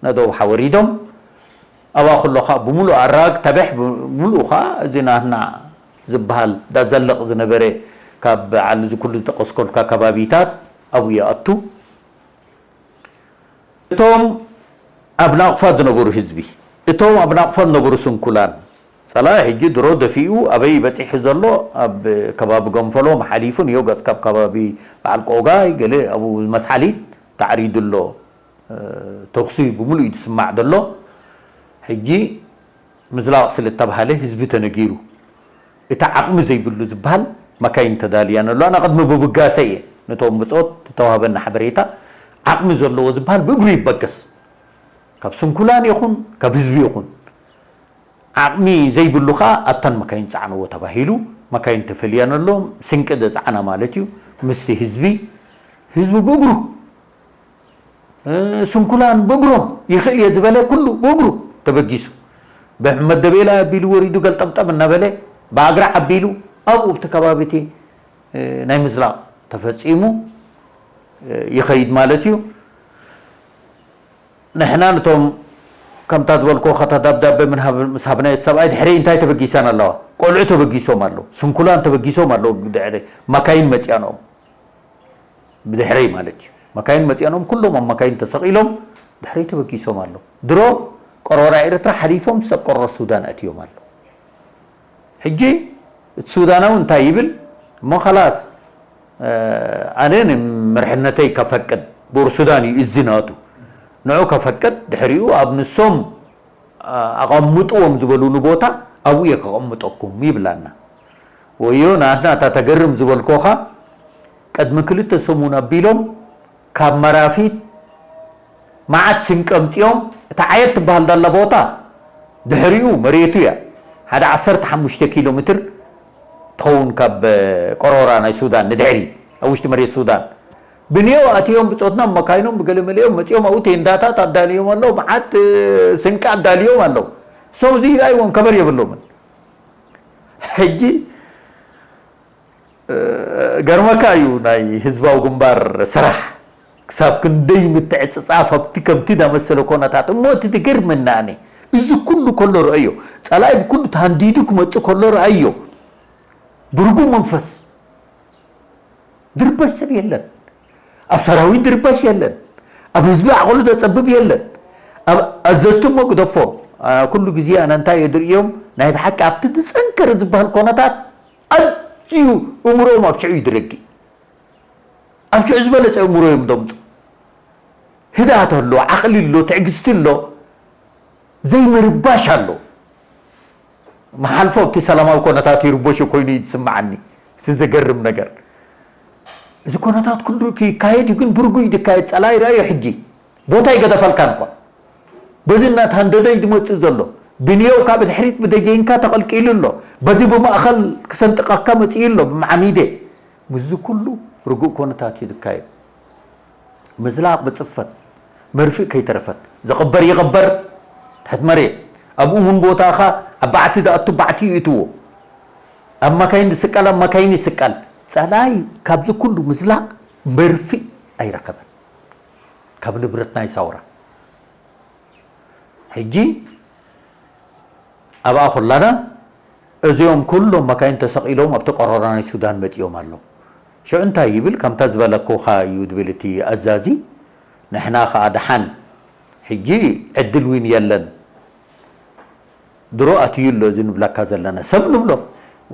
ናደብሓ ወሪዶም። ኣብኣ ከሎ ከዓ ብምሉእ ኣራግ ተበሕ ብምሉእ ከዓ እዚ ናትና ዝበሃል ዳዘለቕ ዝነበረ ካብ በዓል እዚ ኩሉ ዝጠቐስኮልካ ከባቢታት ኣብኡ ይኣቱ። እቶም ኣብ ናቕፋ ዝነበሩ ህዝቢ፣ እቶም ኣብ ናቕፋ ዝነበሩ ስንኩላን፣ ጸላኢ ሕጂ ድሮ ደፊኡ ኣበይ በጺሑ ዘሎ ኣብ ከባቢ ገንፈሎም ሓሊፉ ንዮ ገጽ ካብ ከባቢ በዓል ቆጋይ ገለ ኣብኡ መስሓሊት ተዓሪዱ ኣሎ። ተኹሲ ብምሉእ እዩ ዝስማዕ ዘሎ። ሕጂ ምዝላቕ ስለ እተባህለ ህዝቢ ተነጊሩ። እቲ ዓቕሚ ዘይብሉ ዝበሃል መካይን ተዳልያን ኣሎ። ኣነ ቅድሚ ምብጋሰ እየ ነቶም ብጾት ዝተዋህበና ሓበሬታ ዓቕሚ ዘለዎ ዝበሃል ብእግሩ ይበገስ። ካብ ስንኩላን ይኹን ካብ ህዝቢ ይኹን ዓቕሚ ዘይብሉ ኸኣ ኣብተን መካይን ጸዓንዎ ተባሂሉ መካይን ተፈልያን ኣሎ። ስንቂ ዘጸዓና ማለት እዩ። ምስቲ ህዝቢ ህዝቢ ብእግሩ ስንኩላን ብእግሮም ይኽእል እየ ዝበለ ኩሉ ብእግሩ ተበጊሱ። ብመደቤላ ኣቢሉ ወሪዱ ገልጠምጠም እናበለ ብኣግራዕ ኣቢሉ ኣብኡ ኣብቲ ከባቢ እቲ ናይ ምዝላቕ ተፈጺሙ ይኸይድ ማለት እዩ። ንሕና ነቶም ከምታ ዝበልኩ ከታ ዳብዳበ ምንሃብ ምስ ሃብናዮ እቲ ሰብኣይ ድሕሪ እንታይ ተበጊሰን ኣለዋ? ቆልዑ ተበጊሶም ኣለዉ። ስንኩላን ተበጊሶም ኣለዉ። ድሕሪ መካይን መጽያኖም ብድሕረይ ማለት እዩ። መካይን መጽያኖም ኩሎም ኣብ መካይን ተሰቒሎም ድሕረይ ተበጊሶም ኣለዉ። ድሮ ቀሮራ ኤርትራ ሓሊፎም ሰብ ቀሮራ ሱዳን ኣእትዮም ኣለዉ። ሕጂ እቲ ሱዳናዊ እንታይ ይብል እሞ ኸላስ ኣነ ንምርሕነተይ ከፈቅድ ብኡር ሱዳን እዩ እዚ ናቱ ንዑ ከፈቅድ ድሕሪኡ ኣብ ንሶም ኣቐምጥዎም ዝበሉኒ ቦታ ኣብኡ እየ ከቐምጠኩም ይብላና። ወዮ ናትና እታ ተገርም ዝበልኮኻ ቅድሚ ክልተ ሰሙን ኣቢሎም ካብ መራፊት መዓት ስንቂ ኣምጺኦም እታ ዓየት ትበሃል ዳላ ቦታ ድሕሪኡ መሬቱ እያ ሓደ ዓሰርተ ሓሙሽተ ኪሎ ሜትር ትኸውን ካብ ቆሮራ ናይ ሱዳን ንድሕሪት ኣብ ውሽጢ መሬት ሱዳን ብንየው ኣትዮም ብጾትና መካይኖም ብገለ መለዮም መጺኦም ኣብኡ ቴንዳታት ኣዳልዮም ኣለዉ መዓት ስንቂ ኣዳልዮም ኣለዉ። ሰው እዚ ራይዎም ከበር የብሎምን። ሕጂ ገርመካ እዩ ናይ ህዝባዊ ግንባር ስራሕ ክሳብ ክንደይ ምትዕፅፃፍ ኣብቲ ከምቲ ዳመሰለ ኮነታት እሞ እቲ ትገርመና ኣነ እዚ ኩሉ ከሎ ረአዮ ፀላኢ ብኩሉ ተሃንዲዱ ክመፅእ ከሎ ረአዮ ብርጉም መንፈስ ድርበሽ ሰብ የለን ኣብ ሰራዊት ድርበሽ የለን ኣብ ህዝቢ ዓቕሉ ደፀብብ የለን ኣብ ኣዘዝቲ እሞ ግደፎ ኩሉ ግዜ ኣነ እንታይ እየ ድርእዮም ናይ ብሓቂ ኣብቲ ዝፀንከረ ዝበሃል ኮነታት ኣዝዩ እምሮኦም ኣብ ሽዑ እዩ ድረጊ ኣብ ሽዑ ዝበለፀ እምሮ እዮም ደምፁ ህድኣት ኣሎ ዓቕሊ ኣሎ ትዕግስቲ ኣሎ ዘይምርባሽ ኣሎ መሓልፎ ኣብቲ ሰላማዊ ኮነታት ይርበሹ ኮይኑ እዩ ዝስምዓኒ እቲ ዘገርም ነገር እዚ ኮነታት ኩሉ ይካየድ እዩ ግን ብርጉይ ድካየድ ፀላኢ ረኣዩ ሕጂ ቦታ ይገደፈልካ እንኳ በዚ እናተሃንደደ እዩ ዝመፅእ ዘሎ ብንየው ካብ ድሕሪት ብደጀይንካ ተቐልቂሉ ኣሎ በዚ ብማእኸል ክሰንጥቀካ መፅኡ ኣሎ ብመዓሚደ ምስዚ ኩሉ ርጉእ ኮነታት እዩ ዝካየድ ምዝላቕ ብፅፈት መርፍእ ከይተረፈት ዝቕበር ይቕበር ትሕት መሬት ኣብኡ እውን ቦታኻ ኣብ ባዕቲ ዝኣቱ ባዕቲ ይእትዎ ኣብ መካይን ዝስቀል ኣብ መካይን ይስቀል ፀላኢ ካብዚ ኩሉ ምዝላቕ መርፍእ ኣይረኸበን ካብ ንብረት ናይ ሳውራ ሕጂ ኣብኣ ኮላና እዚኦም ኩሎም መካይን ተሰቒሎም ኣብቲ ቆሮራ ናይ ሱዳን መፂኦም ኣለዉ ሽዑ እንታይ ይብል ከምታ ዝበለኩኻ እዩ ዝብል እቲ ኣዛዚ ንሕና ኸዓ ደሓን ሕጂ ዕድል ዊን የለን ድሮ ኣትዩ ኣሎ እዚ ንብለካ ዘለና ሰብ ንብሎ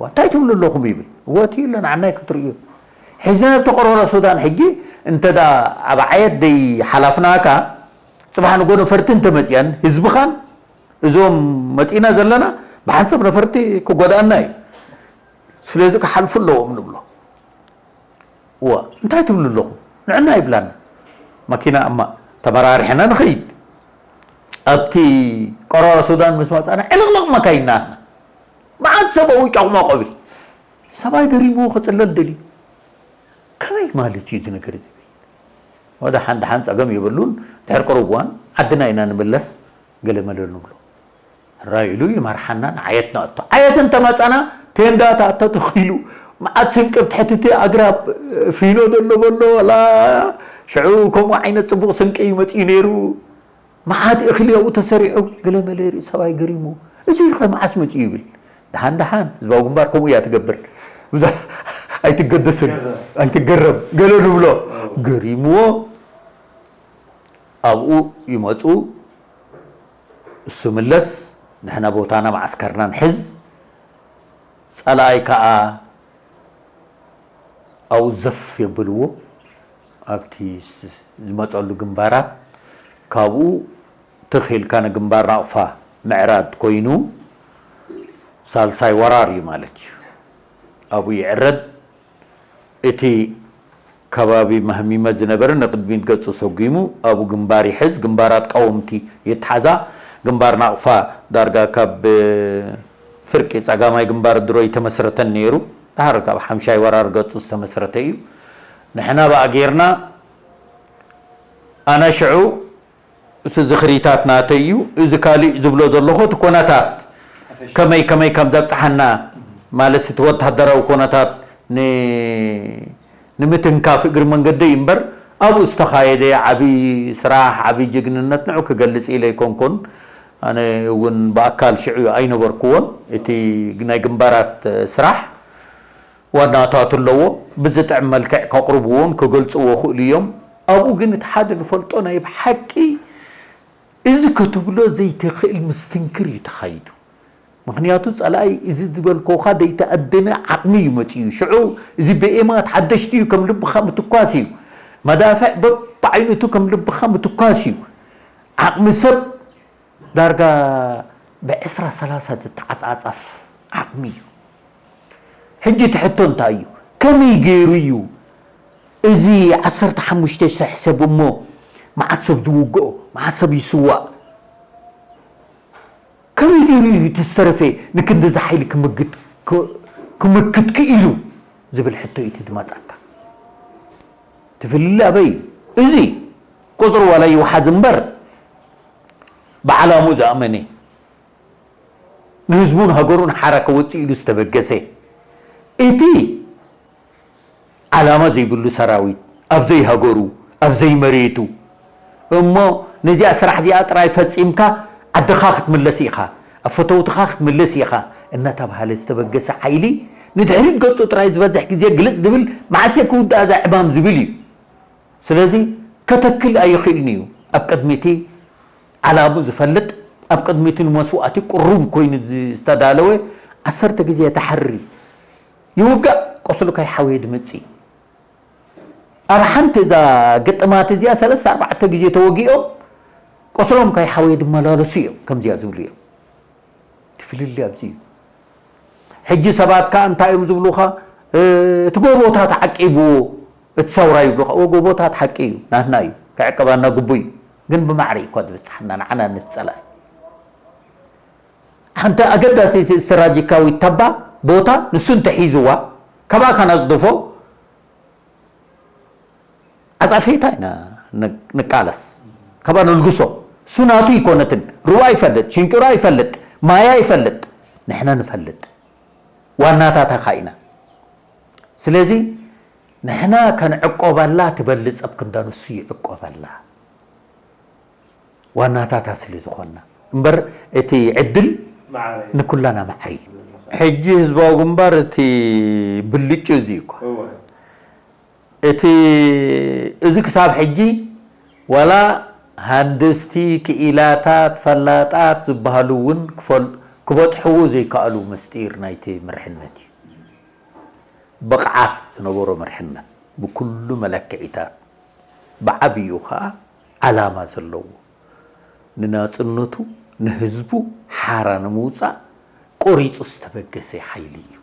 እንታይ ትብሉ ኣለኹም ይብል እወ ኣትዩ ኣሎ ንዓናይ ክትርእዩ ሒዝና ኣብቲ ቆሮራ ሱዳን ሕጂ እንተ ኣብ ዓየት ደይ ሓላፍናካ ፅባሕ ንጎ ነፈርቲ እንተመፅአን ህዝብኻን እዞም መፂና ዘለና ብሓንሳብ ነፈርቲ ክጎድኣና እዩ ስለዚ ክሓልፉ ኣለዎም ንብሎ እዋ እንታይ ትብሉ ኣለኹም ንዕና ይብላና መኪና እማ ተመራሪሕና ንኸይድ ኣብቲ ቆሮራ ሱዳን ምስ መፃና ዕልቕልቕ መካይን ናትና መዓት ሰብ ኣብኡ ጫቑማ ቆቢል ሰብኣይ ገሪምዎ ክፅለል ደልዩ ከመይ ማለት እዩ እዚ ነገር እዚ ወደ ሓን ደሓን ፀገም የብሉን ድሕር ቅሩብ እዋን ዓድና ኢና ንምለስ ገለ መለ ንብሎ ሕራይ ኢሉ ይመርሓና ንዓየት ነእቶ ዓየት እንተመፀና ቴንዳታት ተተኺሉ መዓት ስንቂ ኣብ ትሕቲ እቲ ኣግራብ ፊኖ ዘሎ በሎ ወላ ሽዑ ከምኡ ዓይነት ፅቡቕ ስንቂ እዩ መፅኡ ነይሩ መዓት እኽሊ ኣብኡ ተሰሪዑ ገለ መለ ይርኢ ሰብኣይ ገሪሙ እዚ ከ መዓስ መፅኡ ይብል ደሓን ደሓን ህዝባዊ ግንባር ከምኡ እያ ትገብር ብዙሕ ኣይትገደስን ኣይትገረም ገለ ንብሎ ገሪምዎ ኣብኡ ይመፁ እሱ ምለስ ንሕና ቦታና ማዓስከርና ንሕዝ ፀላኣይ ከዓ ኣብኡ ዘፍ የብልዎ ኣብቲ ዝመፀሉ ግንባራት ካብኡ ትኽ ኢልካ ንግንባር ናቕፋ ምዕራድ ኮይኑ ሳልሳይ ወራር እዩ ማለት እዩ ኣብኡ ይዕረድ እቲ ከባቢ ማህሚመት ዝነበረ ንቕድሚት ገጹ ሰጒሙ ኣብኡ ግንባር ይሕዝ። ግንባራት ቀወምቲ ይትሓዛ። ግንባር ናቕፋ ዳርጋ ካብ ፍርቂ ጸጋማይ ግንባር ድሮ ኣይተመስረተን ነይሩ። ድሓር ካብ ሓምሻይ ወራር ገጹ ዝተመስረተ እዩ። ንሕና ብኣ ጌርና ኣነ ሽዑ እቲ ዝኽሪታት ናተይ እዩ። እዚ ካሊእ ዝብሎ ዘለኹ እቲ ኮነታት ከመይ ከመይ ከም ዘብጽሓና ማለት እቲ ወታደራዊ ኮነታት ንምትንካፍ እግሪ መንገደይ እምበር ኣብኡ ዝተኻየደ ዓብዪ ስራሕ ዓብዪ ጅግንነት ንዑ ክገልጽ ኢለ ኣይኮንኩን። ኣነ እውን ብኣካል ሽዑ ኣይነበርኩዎን። እቲ ናይ ግንባራት ስራሕ ዋናታት ኣለዎ። ብዝጥዕም መልክዕ ከቕርብዎን ክገልጽዎ ይኽእሉ እዮም። ኣብኡ ግን እቲ ሓደ ንፈልጦ ናይ ብሓቂ እዚ ክትብሎ ዘይትኽእል ምስትንክር እዩ ተኻይዱ። ምኽንያቱ ጸላኢ እዚ ዝበልኮኻ ዘይተኣደነ ዓቕሚ እዩ መጺኡ። ሽዑ እዚ ብኤማት ሓደሽቲ እዩ ከም ልብኻ ምትኳስ እዩ። መዳፍዕ በብዓይነቱ ከም ልብኻ ምትኳስ እዩ። ዓቕሚ ሰብ ዳርጋ ብዕስራ ሰላሳ ዝተዓጻጻፍ ዓቕሚ እዩ። ሕጂ እቲ ሕቶ እንታይ እዩ? ከመይ ገይሩ እዩ እዚ ዓሰርተ ሓሙሽተ ሽሕ ሰብ እሞ መዓት ሰብ ዝውግኦ፣ መዓት ሰብ ይስዋእ? ከመይ ገይሩ እዩ እቲ ዝተረፈ ንክንድዚ ሓይሊ ክምግት፣ ክ-፣ ክምክት ክኢሉ ዝብል ሕቶ እዩ እቲ ዝመጻካ። እቲ ፍልልይ ኣበይ እዩ? እዚ ቁጽሪ ዋላ ይውሓዝ እምበር ብዓላምኡ ዝኣመነ፣ ንህዝቡን ሃገሩን ሓራ ከወጽእ ኢሉ ዝተበገሰ፣ እቲ ዓላማ ዘይብሉ ሰራዊት፣ ኣብ ዘይሃገሩ፣ ኣብ ዘይመሬቱ፣ እሞ ነዚኣ ስራሕ እዚኣ ጥራይ ፈጺምካ ዓድኻ ክትምለስ ኢኻ፣ ኣብ ፈተውትኻ ክትምለስ ኢኻ እናተባህለ ዝተበገሰ ሓይሊ፣ ንድሕሪት ገጹ ጥራይ ዝበዝሕ ግዜ ግልጽ ዝብል፣ መዓስ እየ ክውዳእ እዛ ዕማም ዝብል እዩ። ስለዚ ከተክል ኣይኽእልን እዩ። ኣብ ቅድሚ እቲ ዓላምኡ ዝፈልጥ፣ ኣብ ቅድሚ እቲ ንመስዋእቲ ቅሩብ ኮይኑ ዝተዳለወ፣ ዓሰርተ ግዜ ተሓሪ ይውጋእ፣ ቆስሉ ከይሓወየ ድመጽእ። ኣብ ሓንቲ እዛ ግጥማት እዚኣ ሰለስተ ኣርባዕተ ግዜ ተወጊኦም፣ ቆስሎም ከይሓወየ ድመላለሱ እዮም፣ ከምዚኣ ዝብሉ እዮም። እቲ ፍልልይ ኣብዚ እዩ። ሕጂ ሰባት ከኣ እንታይ እዮም ዝብሉኻ? እ፣ እቲ ጎቦታት ዓቂብዎ፣ እቲ ሰውራ ይብሉኻ። እወ፣ ጎቦታት ሓቂ እዩ፣ ናትና እዩ፣ ክዕቀባና ግቡእ እዩ። ግን ብማዕረ እዩ እኳ ዝበጽሓና፣ ንዓና ነቲ ጸላኢ። ሓንቲ ኣገዳሲት ስትራቴጂካዊት ተባ ቦታ ንሱ እንተሒዝዋ፣ ካብኣ ከነጽድፎ፣ ዓጻፌታ ኢና ን-፣ ንቃለስ። ካብኣ ነልግሶ። እሱ ናቱ ኣይኮነትን። ሩባ ይፈልጥ፣ ሽንጭሮ ይፈልጥ፣ ማያ ይፈልጥ። ንሕና ንፈልጥ። ዋናታታ ኸኣ ኢና። ስለዚ ንሕና ከንዕቆበላ ትበልጽ ኣብ ክንዳ ንሱ ይዕቆበላ። ዋናታታ ስለ ዝኾንና። እምበር እቲ ዕድል ማዕረ እዩ። ንኩላና ማዕረ እዩ። ሕጂ ህዝባዊ ግንባር እቲ ብልጭ እዚ እዩ እኮ። እወ። እቲ፣ እዚ ክሳብ ሕጂ ዋላ ሃንደስቲ፣ ክኢላታት፣ ፈላጣት ዝበሃሉ እውን ክፈል-፣ ክበጽሕዎ ዘይከኣሉ ምስጢር ናይቲ መርሕነት እዩ። ብቕዓት ዝነበሮ መርሕነት ብኩሉ መለክዒታት፣ ብዓቢኡ ኸኣ ዓላማ ዘለዎ፣ ንናጽነቱ ንህዝቡ ሓራ ንምውጻእ ቆሪጹ ዝተበገሰ ሓይሊ እዩ።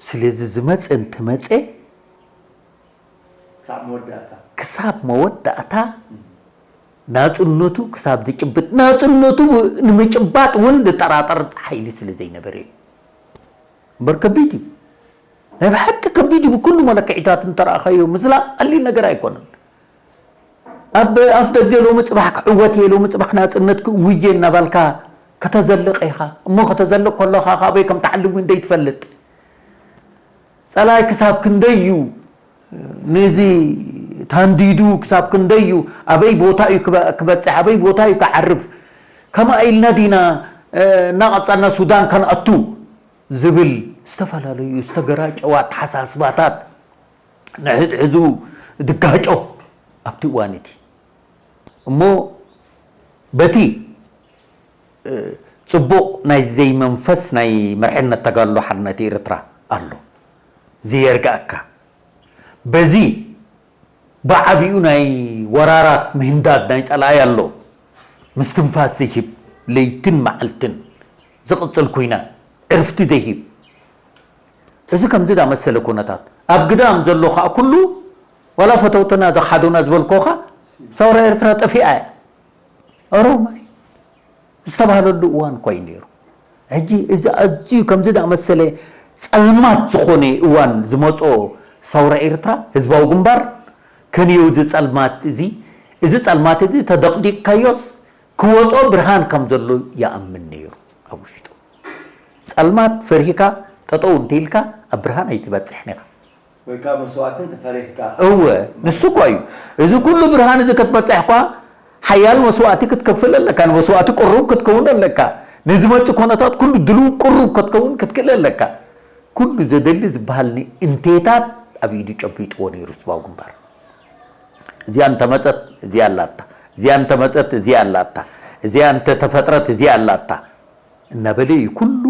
ስለዚ ዝመጸ እንተመጸ ክሳብ መወዳእታ። ክሳብ መወዳእታ ናጽነቱ ክሳብ ዝጭብጥ፣ ናጽነቱ ንምጭባጥ እውን ዝጠራጠር ሓይሊ ስለ ዘይነበረ እዩ። እምበር ከቢድ እዩ። ናይ ብሓቂ ከቢድ እዩ። ብኩሉ መለክዒታት እንተረኣኻዮ ምስላ ቀሊል ነገር ኣይኮነን። ኣብ ኣፍ ደገ ሎሚ ጽባሕ ክዕወት እየ፣ ሎሚ ጽባሕ ናጽነት ክእውጅ እየ እናበልካ ከተዘልቕ ኢኻ። እሞ ከተዘልቕ ከለኻ ካበይ ከም ትዓልም እውን ዘይትፈልጥ። ጸላኢ ክሳብ ክንደይ እዩ ነዚ ታንዲዱ፣ ክሳብ ክንደይ እዩ፣ ኣበይ ቦታ እዩ ክበ-፣ ክበጽሕ፣ ኣበይ ቦታ እዩ ክዓርፍ፣ ከመይ ኢልና ዲና፣ እ፣ እናቐጸልና ሱዳን ከንኣቱ ዝብል ዝተፈላለዩ ዝተገራጨዋ ኣተሓሳስባታት ንሕድሕዱ ዝጋጮ ኣብቲ እዋን እቲ። እሞ በቲ፣ እ፣ ጽቡቕ ናይ ዘይመንፈስ ናይ መርሕነት ተጋድሎ ሓርነት ኤርትራ ኣሎ። ዘየርጋእካ። በዚ ብዓቢኡ ናይ ወራራት ምህንዳድ ናይ ጸላኢ ኣሎ። ምስትንፋስ ዘይህብ፣ ለይትን መዓልትን ዝቕጽል ኲናት፣ ዕርፍቲ ዘይህብ። እዚ ከምዚ ዳመሰለ ኩነታት። ኣብ ግዳም ዘሎ ኸኣ ኩሉ፣ ዋላ ፈተውትና ዝሓዱና ዝበልኮኻ፣ ሰውራ ኤርትራ ጠፊኣ እያ። ኦሮማይ ዝተባህለሉ እዋን እኳ እዩ ነይሩ። ሕጂ እዚ ኣዝዩ ከምዚ ዳመሰለ ጸልማት ዝኾነ እዋን ዝመጾ ሰውራ ኤርትራ፣ ህዝባዊ ግንባር፣ ከንየው እዚ ጸልማት እዚ፣ እዚ ጸልማት እዚ ተደቕዲቕካዮስ ክወጾ ብርሃን ከም ዘሎ ይኣምን ነይሩ ኣብ ውሽጡ። ጸልማት ፈሪህካ ጠጠው እንተኢልካ ኣብ ብርሃን ኣይትበጽሕን ኢኻ። ወይ ከዓ መስዋእትን ተፈሪህካ። እወ፣ ንሱ እኮ እዩ። እዚ ኩሉ ብርሃን እዚ ክትበጽሕ እኳ ሓያል መስዋእቲ ክትከፍል ኣለካ። ንመስዋእቲ ቅሩብ ክትከውን ኣለካ። ንዝመጽእ ኩነታት ኩሉ ድሉው ቅሩብ ክትከውን ክትክእል ኣለካ። ኩሉ ዘደሊ ዝበሃል ንእንቴታት ኣብ ኢዱ ጨቢጥዎ ነይሩ ህዝባዊ ግንባር። እዚኣ እንተመጸት እዚኣ ኣላታ፣ እዚኣ እንተመጸት እዚኣ ኣላታ፣ እዚኣ እንተተፈጥረት እዚኣ ኣላታ እናበለ እዩ ኩሉ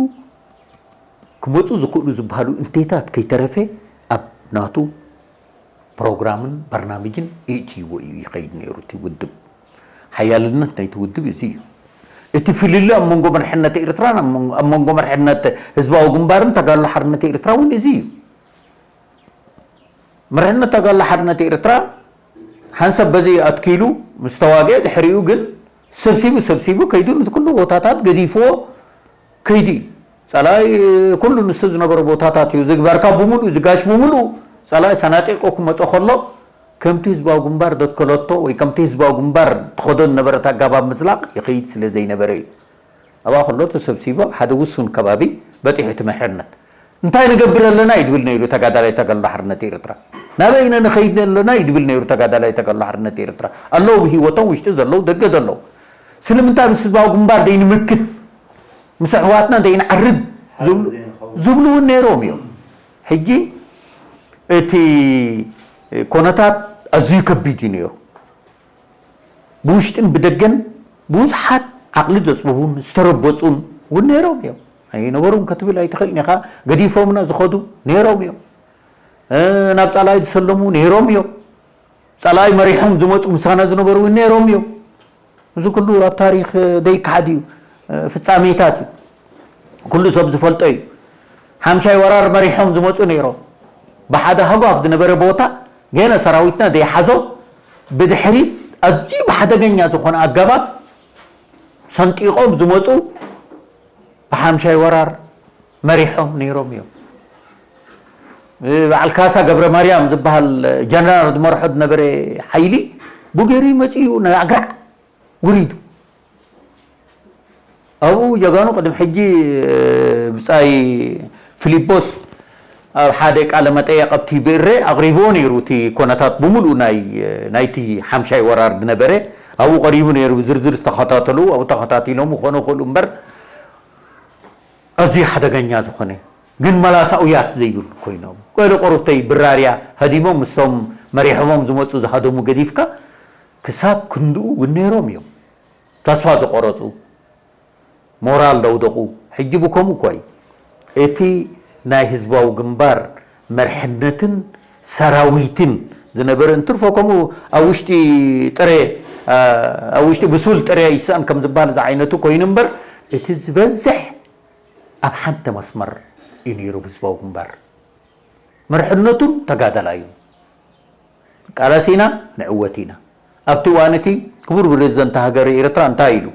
ክመጹ ዝኽእሉ ዝበሃሉ እንቴታት ከይተረፈ ኣብ ናቱ ፕሮግራምን በርናምጅን የእትይዎ እዩ ይኸይድ ነይሩ እቲ ውድብ። ሓያልነት ናይቲ ውድብ እዚ እዩ። እቲ ፍልልይ ኣብ መንጎ መርሕነት ኤርትራን ኣብ መንጎ መርሕነት ህዝባዊ ግንባርን ተጋድሎ ሓርነት ኤርትራ እውን እዚ እዩ። መርሕነት ተጋድሎ ሓርነት ኤርትራ ሓንሳብ በዚ ኣትኪሉ ምስ ተዋግአ ድሕሪኡ ግን ሰብሲቡ ሰብሲቡ ከይዱ ነቲ ኩሉ ቦታታት ገዲፍዎ ከይዱ እዩ። ጸላኢ ኩሉ ንሱ ዝነበሮ ቦታታት እዩ ዝግበርካ ብምሉኡ ዝጋሽ ብምሉኡ ጸላኢ ሰናጢቑ ክመጾ ከሎ ከምቲ ህዝባዊ ግንባር ዘትከለቶ ወይ ከምቲ ህዝባዊ ግንባር ትኸዶ ዝነበረት ኣጋባብ ምዝላቕ ይኸይድ ስለ ዘይነበረ እዩ። ኣብኣ ከሎ ተሰብሲቡ ኣብ ሓደ ውሱን ከባቢ በጺሑ እቲ መሕርነት። እንታይ ንገብር ኣለና እዩ ድብል ነይሩ ተጋዳላይ ተጋድሎ ሓርነት ኤርትራ። ናበይ ኢና ንኸይድ ኣለና እዩ ድብል ነይሩ ተጋዳላይ ተጋድሎ ሓርነት ኤርትራ። ኣለዉ ብህይወቶም ውሽጢ ዘለዉ ደገ ዘለዉ። ስለምንታይ ምስ ህዝባዊ ግንባር ደይንምክት ምስ ኣሕዋትና ደይንዓርብ ዝብሉ እውን ነይሮም እዮም። ሕጂ እቲ ኮነታት ኣዝዩ ከቢድ እዩ ነይሩ። ብውሽጥን ብደገን ብዙሓት ዓቕሊ ዘጽበቡን ዝተረበጹን እውን ነይሮም እዮም። ኣይነበሩን ክትብል ኣይትኽእልን ኢኻ። ገዲፎምና ዝኸዱ ነይሮም እዮም። ናብ ጸላኢ ዝሰለሙ ነይሮም እዮም። ጸላኢ መሪሖም ዝመጹ ምሳና ዝነበሩ እውን ነይሮም እዮም። እዚ ኩሉ ኣብ ታሪኽ ዘይከሓድ እዩ፣ ፍጻሜታት እዩ። ኩሉ ሰብ ዝፈልጦ እዩ። ሓምሻይ ወራር መሪሖም ዝመጹ ነይሮም። ብሓደ ሃጓፍ ዝነበረ ቦታ ገና ሰራዊትና ዘይሓዞ ብድሕሪት ኣዝዩ ብሓደገኛ ዝኾነ ኣገባብ ሰንጢቖም ዝመጹ ብሓምሻይ ወራር መሪሖም ነይሮም እዮም። በዓል ካሳ ገብረ ማርያም ዝበሃል ጀነራል ዝመርሖ ዝነበረ ሓይሊ ብገይሩ መጺኡ ናይ ኣግራዕ ውሪዱ። ኣብኡ ጀጋኑ ቅድሚ ሕጂ ብጻይ ፊሊጶስ ኣብ ሓደ ቃለ መጠየቕ ኣብቲ ብእረ ኣቕሪብዎ ነይሩ። እቲ ኮነታት ብምሉእ ናይ ናይቲ ሓምሻይ ወራር ዝነበረ ኣብኡ ቀሪቡ ነይሩ። ብዝርዝር ዝተኸታተሉ ኣብኡ ተኸታቲሎም ክኾኑ ይኽእሉ እምበር ኣዝዩ ሓደገኛ ዝኾነ ግን መላሳውያት ዘይብሉ ኮይኖም ገለ ቆርብተይ ብራርያ ሃዲሞም ምስቶም መሪሖሞም ዝመፁ ዝሃደሙ ገዲፍካ ክሳብ ክንድኡ እውን ነይሮም እዮም። ተስፋ ዝቆረፁ፣ ሞራል ዘውደቑ፣ ሕጂ ብከምኡ እኳ እዩ እቲ ናይ ህዝባዊ ግንባር መርሕነትን ሰራዊትን ዝነበረ እንትርፎ ከምኡ ኣብ ውሽጢ ጥረ ኣብ ውሽጢ ብሱል ጥረ ይስኣን ከም ዝበሃል ዝዓይነቱ ኮይኑ እምበር እቲ ዝበዝሕ ኣብ ሓንቲ መስመር እዩ ነይሩ ህዝባዊ ግንባር። መርሕነቱን ተጋዳላዩን። ቃለስ ኢና ንዕወት ኢና። ኣብቲ እዋን እቲ ክቡር ፕሬዝደንት ሃገረ ኤርትራ እንታይ ኢሉ?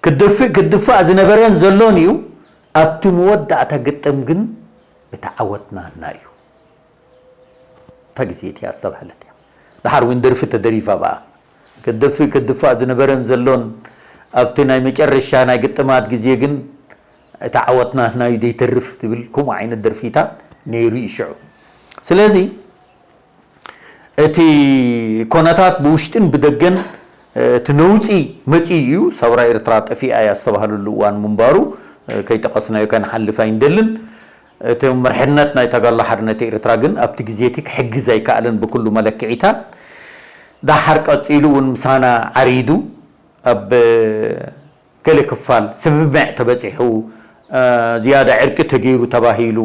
ክድፍእ ክድፋእ ዝነበረን ዘሎን እዩ። ኣብቲ መወዳእታ ግጥም ግን እታ ዓወት ናህና እዩ። እታ ግዜ እቲኣ ዝተባህለት እያ። ደሓር እውን ደርፊ ተደሪፋ ብኣ። ክድፍእ ክድፋእ ዝነበረን ዘሎን ኣብቲ ናይ መጨረሻ ናይ ግጥማት ግዜ ግን እታ ዓወት ናህና እዩ ዘይተርፍ ትብል ከምኡ ዓይነት ደርፊታት ነይሩ እዩ ሽዑ። ስለዚ እቲ ኮነታት ብውሽጥን ብደገን እቲ ነውጺ መጺኡ እዩ። ሰውራ ኤርትራ ጠፊኣ እያ ዝተባህለሉ እዋን ምንባሩ ከይጠቐስናዮ ከንሓልፍ ኣይንደልን። እቲ መርሕነት ናይ ተጋድሎ ሓርነት ኤርትራ ግን ኣብቲ ግዜ እቲ ክሕግዝ ኣይከኣለን ብኩሉ መለክዒታት። ደሓር ቀጺሉ እውን ምሳና ዓሪዱ ኣብ ገለ ክፋል ስምምዕ ተበጺሑ፣ ዝያዳ ዕርቂ ተገይሩ ተባሂሉ፣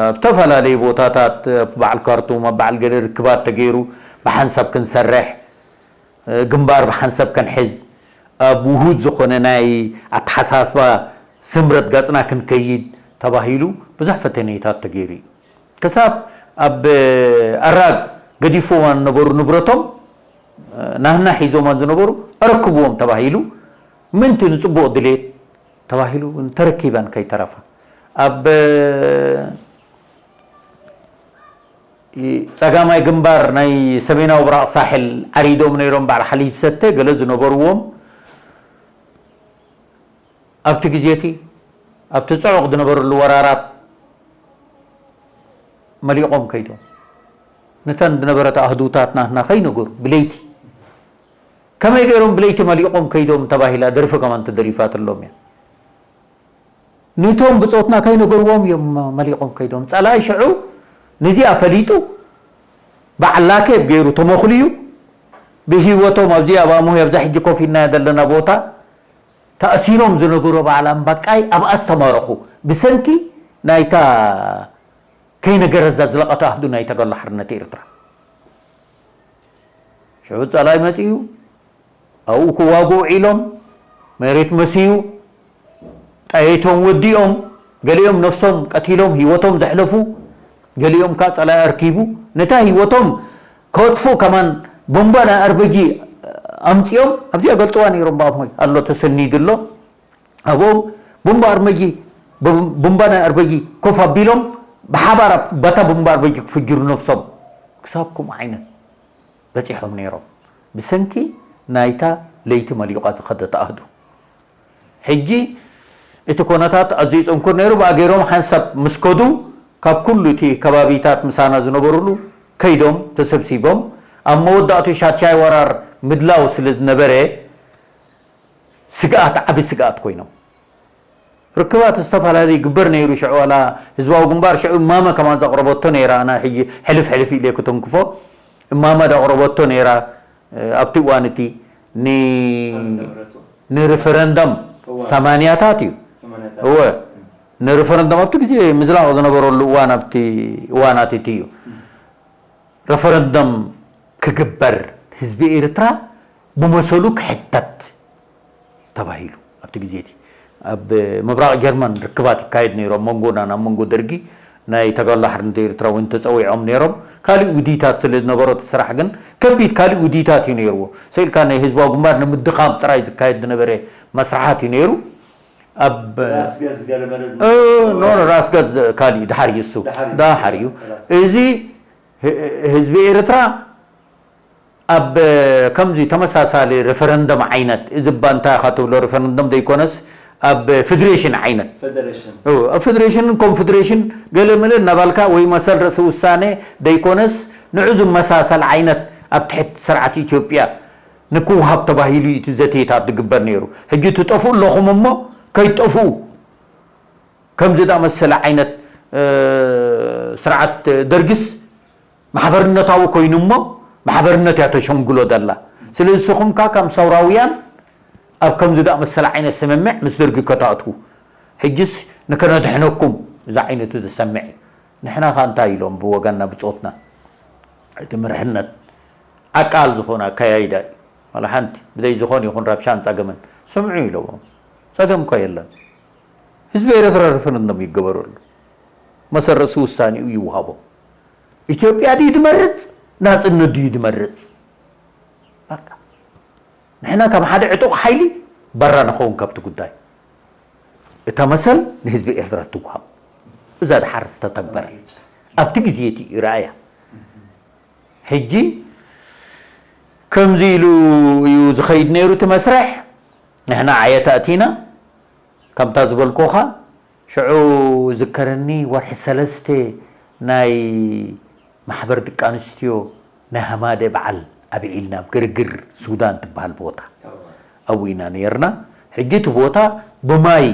ኣብ ዝተፈላለዩ ቦታታት ኣብ በዓል ካርቱም ኣብ በዓል ገለ ርክባት ተገይሩ ብሓንሳብ ክንሰርሕ፣ ግንባር ብሓንሳብ ክንሕዝ፣ ኣብ ውሁድ ዝኾነ ናይ ኣተሓሳስባ ስምረት ገጽና ክንከይድ ተባሂሉ ብዙሕ ፈተነታት ተገይሩ እዩ። ክሳብ ኣብ ኣራግ ገዲፎማ ዝነበሩ ንብረቶም ናህና ሒዞማ ዝነበሩ ኣረክብዎም ተባሂሉ ምእንቲ ንጽቡቕ ድሌት ተባሂሉ እውን ተረኪበን ከይተረፋ ኣብ ጸጋማይ ግንባር ናይ ሰሜናዊ ብራቕ ሳሕል ዓሪዶም ነይሮም በዓል ሓሊብ ሰተ ገለ ዝነበርዎም ኣብቲ ግዜ እቲ ኣብቲ ጽዑቕ ዝነበረሉ ወራራት መሊቖም ከይዶም ነተን ዝነበረት ኣህዱታት ናትና ከይነገሩ ብለይቲ ከመይ ገይሮም ብለይቲ መሊቖም ከይዶም ተባሂላ ደርፊ ከማን ተደሪፋትሎም እያ። ንቶም ብጾትና ከይነገርዎም እዮም መሊቖም ከይዶም። ጸላኢ ሽዑ ነዚኣ ፈሊጡ በዓል ላኬብ ገይሩ ተመኹልዩ ብህይወቶም ኣብዚ ኣብ ኣሙህ ኣብዛ ሕጂ ኮፍ ኢልናዮ ዘለና ቦታ ተኣሲሮም ዝነበሩ በዓል ኣምባቃይ ኣብኣ ዝተማረኹ ብሰንኪ ናይታ ከይነገረ ዘዝለቐት ኣህዱ ናይ ተጋድሎ ሓርነት ኤርትራ። ሽዑ ጸላኢ መጺኡ ኣብኡ ክዋግኡ ውዒሎም፣ መሬት መስዩ፣ ጠየቶም ወዲኦም፣ ገሊኦም ነፍሶም ቀቲሎም ህይወቶም ዘሕለፉ፣ ገሊኦም ከኣ ጸላኢ ኣርኪቡ ነታ ህይወቶም ከጥፍኡ ከማን ቡምባ ናይ ኣርበጂ ኣምጺኦም ኣብዚኣ ገልጽዋ ነይሮም። ብኣፎይ ኣሎ ተሰኒዱ ኣሎ። ኣብኦም ቡምባ ኣርመጂ ቡምባ ናይ ኣርበጂ ኮፍ ኣቢሎም ብሓባር ኣብ- በታ ቡምባ ኣርመጂ ክፍጅሩ ነፍሶም ክሳብ ከምኡ ዓይነት በጺሖም ነይሮም። ብሰንኪ ናይታ ለይቲ መሊቋ ዝኸደት ኣሃዱ። ሕጂ እቲ ኮነታት ኣዝዩ ጽንኩር ነይሩ። ብኣገይሮም ሓንሳብ ምስ ከዱ ካብ ኩሉ እቲ ከባቢታት ምሳና ዝነበሩሉ ከይዶም ተሰብሲቦም ኣብ መወዳእቱ ሻድሻይ ወራር ምድላው ስለ ዝነበረ ስግኣት ዓቢ ስግኣት ኮይኖም። ርክባት ዝተፈላለዩ ይግበር ነይሩ። ሽዑ ዋላ ህዝባዊ ግንባር ሽዑ እማመ ከማን ዘቕረበቶ ነይራ። ኣነ ሕጂ ሕልፍ ሕልፍ ኢለ ክትንክፎ እማመ ዘቕረበቶ ነይራ። ኣብቲ እዋን እቲ ንሪፈረንደም ሰማንያታት እዩ። እወ፣ ንሪፈረንደም ኣብቲ ግዜ ምዝላቕ ዝነበረሉ እዋን ኣብቲ እዋናት እቲ እዩ። ረፈረንደም ክግበር ህዝቢ ኤርትራ ብመሰሉ ክሕተት ተባሂሉ ኣብቲ ግዜ እቲ ኣብ ምብራቕ ጀርመን ርክባት ይካየድ ነይሩ ኣብ መንጎና ናብ መንጎ ደርጊ ናይ ተጋድሎ ሓርነት ኤርትራ እውን ተፀዊዖም ነይሮም። ካሊእ ውዲታት ስለ ዝነበሮ እቲ ስራሕ ግን ከቢድ ካሊእ ውዲታት እዩ ነይርዎ። ሰኢልካ ናይ ህዝባዊ ግንባር ንምድኻም ጥራይ ዝካየድ ዝነበረ መስርሓት እዩ ነይሩ። ኣብ ራስ ገዝ ገለ መለ ኖ ራስ ገዝ ካሊእ ድሓር እዩ እሱ ድሓር እዩ። ድሓር እዩ። እዚ ህዝቢ ኤርትራ ኣብ ከምዚ ተመሳሳሊ ሪፈረንደም ዓይነት እዚ እባ እንታይ ኢኻ ትብሎ ሪፈረንደም ዘይኮነስ ኣብ ፌደሬሽን ዓይነት ፌደሬሽን እ፣ ኣብ ፌደሬሽንን ኮንፌደሬሽን ገለ መለ እናባልካ ወይ መሰል ርእሲ ውሳኔ ዘይኮነስ ንዑ ዝመሳሰል ዓይነት ኣብ ትሕቲ ስርዓት ኢትዮጵያ ንክውሃብ ተባሂሉ እዩ እቲ ዘተታት ዝግበር ነይሩ። ሕጂ ትጠፍኡ ኣለኹም እሞ ከይትጠፍኡ ከምዚ ዝኣመሰለ ዓይነት ስርዓት ደርግስ ማሕበርነታዊ ኮይኑ እሞ ማሕበርነት እያ ተሸንግሎ ዘላ። ስለዚ ንስኹም ከኣ ከም ሰውራውያን ኣብ ከምዚ ዝኣመሰለ ዓይነት ስምምዕ ምስ ደርጊ ከተእትዉ ሕጅስ ንከነድሕነኩም እዚ ዓይነቱ ዝሰምዕ እዩ። ንሕና ከኣ እንታይ ኢሎም ብወገንና ብጾትና እቲ ምርሕነት ዓቃል ዝኾነ ኣካያይዳ እዩ። ዋላ ሓንቲ ብዘይ ዝኾን ይኹን ረብሻን ጸገምን ስምዑ ኢለዎም። ጸገም እኳ የለን። ህዝቢ ኤርትራ ሪፈረንደም ይገበረሉ። መሰል ርእሲ ውሳኔኡ ይውሃቦ። ኢትዮጵያ ድዩ ዝመርጽ? ናጽነት ድዩ ዝመርጽ? በቃ። ንሕና ከም ሓደ ዕጡቕ ሓይሊ በራ ንኸውን ካብቲ ጉዳይ። እታ መሰል ንህዝቢ ኤርትራ ትውሃብ። እዛ ድሓር ዝተተግበረ። ኣብቲ ግዜ እቲ እዩ ረኣያ። ሕጂ ከምዚ ኢሉ እዩ ዝኸይድ ነይሩ እቲ መስርሕ። ንሕና ዓየት ኣእቲና። ከምታ ዝበልኩኻ ሽዑ ዝከረኒ ወርሒ ሰለስተ ናይ ማሕበር ደቂ ኣንስትዮ ናይ ሃማደ በዓል ኣብዒልና ኣብ ግርግር ሱዳን ትበሃል ቦታ ኣብኡ ኢና ነይርና። ሕጂ እቲ ቦታ ብማይ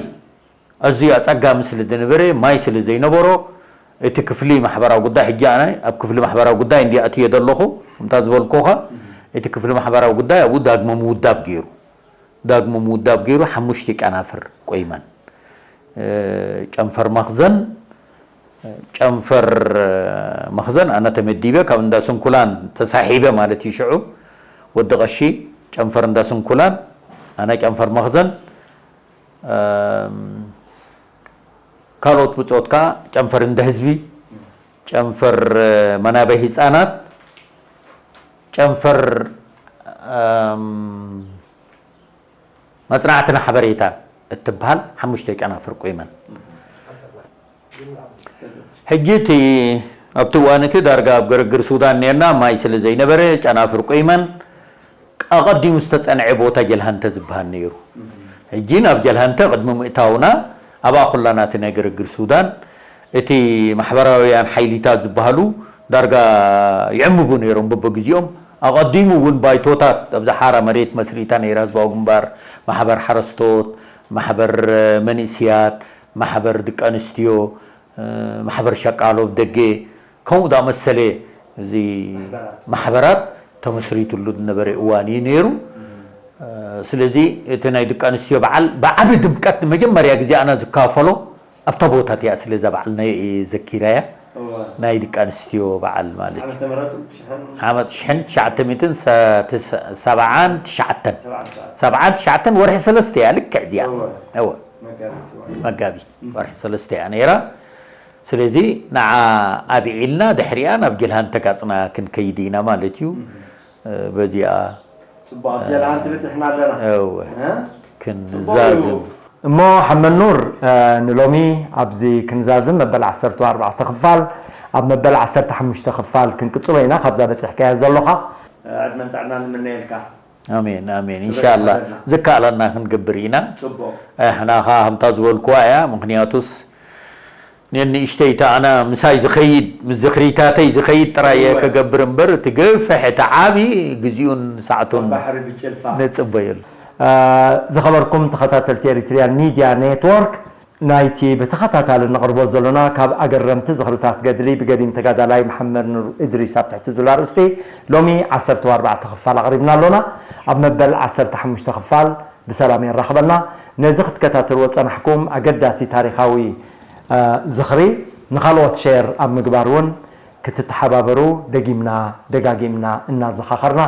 ኣዝዩ ኣጸጋሚ ስለ ዝነበረ ማይ ስለ ዘይነበሮ እቲ ክፍሊ ማሕበራዊ ጉዳይ ሕጂ ኣነ ኣብ ክፍሊ ማሕበራዊ ጉዳይ እንዲ ኣትየ ዘለኹ ከምታ ዝበልኩኻ እቲ ክፍሊ ማሕበራዊ ጉዳይ ኣብኡ ዳግመ ምውዳብ ገይሩ ዳግመ ምውዳብ ገይሩ ሓሙሽተ ጨናፍር ቆይመን ጨንፈር መኽዘን ጨንፈር መኽዘን ኣነ ተመዲበ ካብ እንዳ ስንኩላን ተሳሒበ ማለት እዩ ሽዑ ወዲ ቀሺ ጨንፈር እንዳ ስንኩላን ኣነ ጨንፈር መኽዘን ካልኦት ብጾት ከኣ ጨንፈር እንዳ ህዝቢ ጨንፈር መናበይ ህጻናት ጨንፈር መጽናዕትን ሓበሬታን እትበሃል ሓሙሽተ ጨናፍር ቆይመን ሕጂ እቲ ኣብቲ እዋን እቲ ዳርጋ ኣብ ግርግር ሱዳን ነርና ማይ ስለ ዘይነበረ ጨናፍር ቆይመን ኣቐዲሙ ዝተጸንዐ ቦታ ጀልሃንተ ዝበሃል ነይሩ። ሕጂ ናብ ጀልሃንተ ቅድሚ ምእታውና ኣብኣ ኩላና እቲ ናይ ግርግር ሱዳን እቲ ማሕበራውያን ሓይሊታት ዝበሃሉ ዳርጋ ይዕምቡ ነይሮም በበግዜኦም። ኣቐዲሙ እውን ባይቶታት ኣብዛ ሓራ መሬት መስሪታ ነይራ ህዝባዊ ግንባር፣ ማሕበር ሓረስቶት፣ ማሕበር መንእስያት፣ ማሕበር ደቂ ኣንስትዮ፣ ማሕበር ሸቃሎ ደገ ከምኡ ዝኣመሰለ እዚ ማሕበራት ተመስሪትሉ ዝነበረ እዋን እዩ ነይሩ። ስለዚ እቲ ናይ ደቂ ኣንስትዮ በዓል ብዓቢ ድምቀት ንመጀመርያ ግዜ ኣነ ዝካፈሎ ኣብታ ቦታ እቲኣ ስለ እዛ በዓል ናይ ዘኪራያ እወ። ናይ ደቂ ኣንስትዮ በዓል ማለት እዩ። ዓመተ ምህረቱ ሽሕን ዓመት ሽሕን ትሽዓተ ሚእትን ሰ-፣ ትስ-፣ ሰብዓን ትሽዓተን። ሰብዓን ትሽዓተን። ሰብዓን ትሽዓተን ወርሒ ሰለስተ እያ፣ ልክዕ እዚኣ። እወ። እወ። መጋቢት እወ። መጋቢት እም። ወርሒ ሰለስተ እያ ነይራ። ስለዚ ንዓ ኣብዒልና ድሕሪኣ ናብ ጅልሃን ተጋጽና ክንከይድ ኢና ማለት እዩ። እም። እ፣ በዚኣ ጽቡቕ፣ ኣብ ጀልሃን ትብጽሕና ኣለና። እወ። እ? ክንዛዝም። ጽቡቕ እዩ። እሞ ሓመድ ኑር፣ እ፣ ንሎሚ ኣብዚ ክንዛዝም መበል ዓሰርተ ኣርባዕተ ክፋል፣ ኣብ መበል ዓሰርተ ሓሙሽተ ክፋል ክንቅጽሎ ኢና፣ ካብዛ በጺሕካያ ዘሎኻ። ዕድመን ጥዕናን ንምነየልካ። ኣሜን፣ ኣሜን። ክብረት ኢንሻኣላህ ይሃበልና። ዝከኣለና ክንገብር ኢና። ጽቡቕ። ኣሕና ኸኣ ከምታ ዝበልኩዋ እያ፣ ምኽንያቱስ ነንእሽተይ እታ ኣነ ምሳይ ዝኸይድ፣ ምስ ዝኽሪታተይ ዝኸይድ ጥራይ እየ እወ። ከገብር እምበር፣ እቲ ገፍሕ፣ እቲ ዓቢ ግዚኡን ሰዓቱን ባሕሪ ብጭልፋ። ንጽበየሉ። እ፣ ዝኸበርኩም ተኸታተልቲ ኤሪትሪያን ሚድያ ኔትወርክ፣ ናይቲ ብተኸታታሊ ነቕርቦ ዘሎና ካብ ኣገረምቲ ዝኽርታት ገድሊ ብገዲም ተጋዳላይ መሓመድ ኑር እድሪስ ኣብ ትሕቲ ዝብል ኣርእስቲ ሎሚ ዓሰርተ ኣርባዕተ ክፋል ኣቕሪብና ኣሎና። ኣብ መበል ዓሰርተ ሓሙሽተ ክፋል ብሰላም የራኽበና። ነዚ ክትከታተልዎ ጸናሕኩም ኣገዳሲ ታሪኻዊ፣ እ፣ ዝኽሪ ንኻልኦት ሸር ኣብ ምግባር እውን ክትተሓባበሩ ደጊምና ደጋጊምና እናዘኻኸርና፣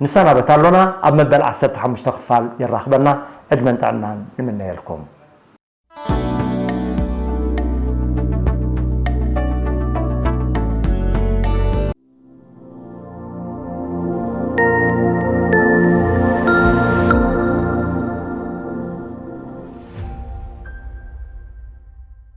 ንሰናበት ኣሎና። ኣብ መበል ዓሰርተ ሓሙሽተ ክፋል የራኽበና። ዕድመን ጥዕናን ንምነየልኩም።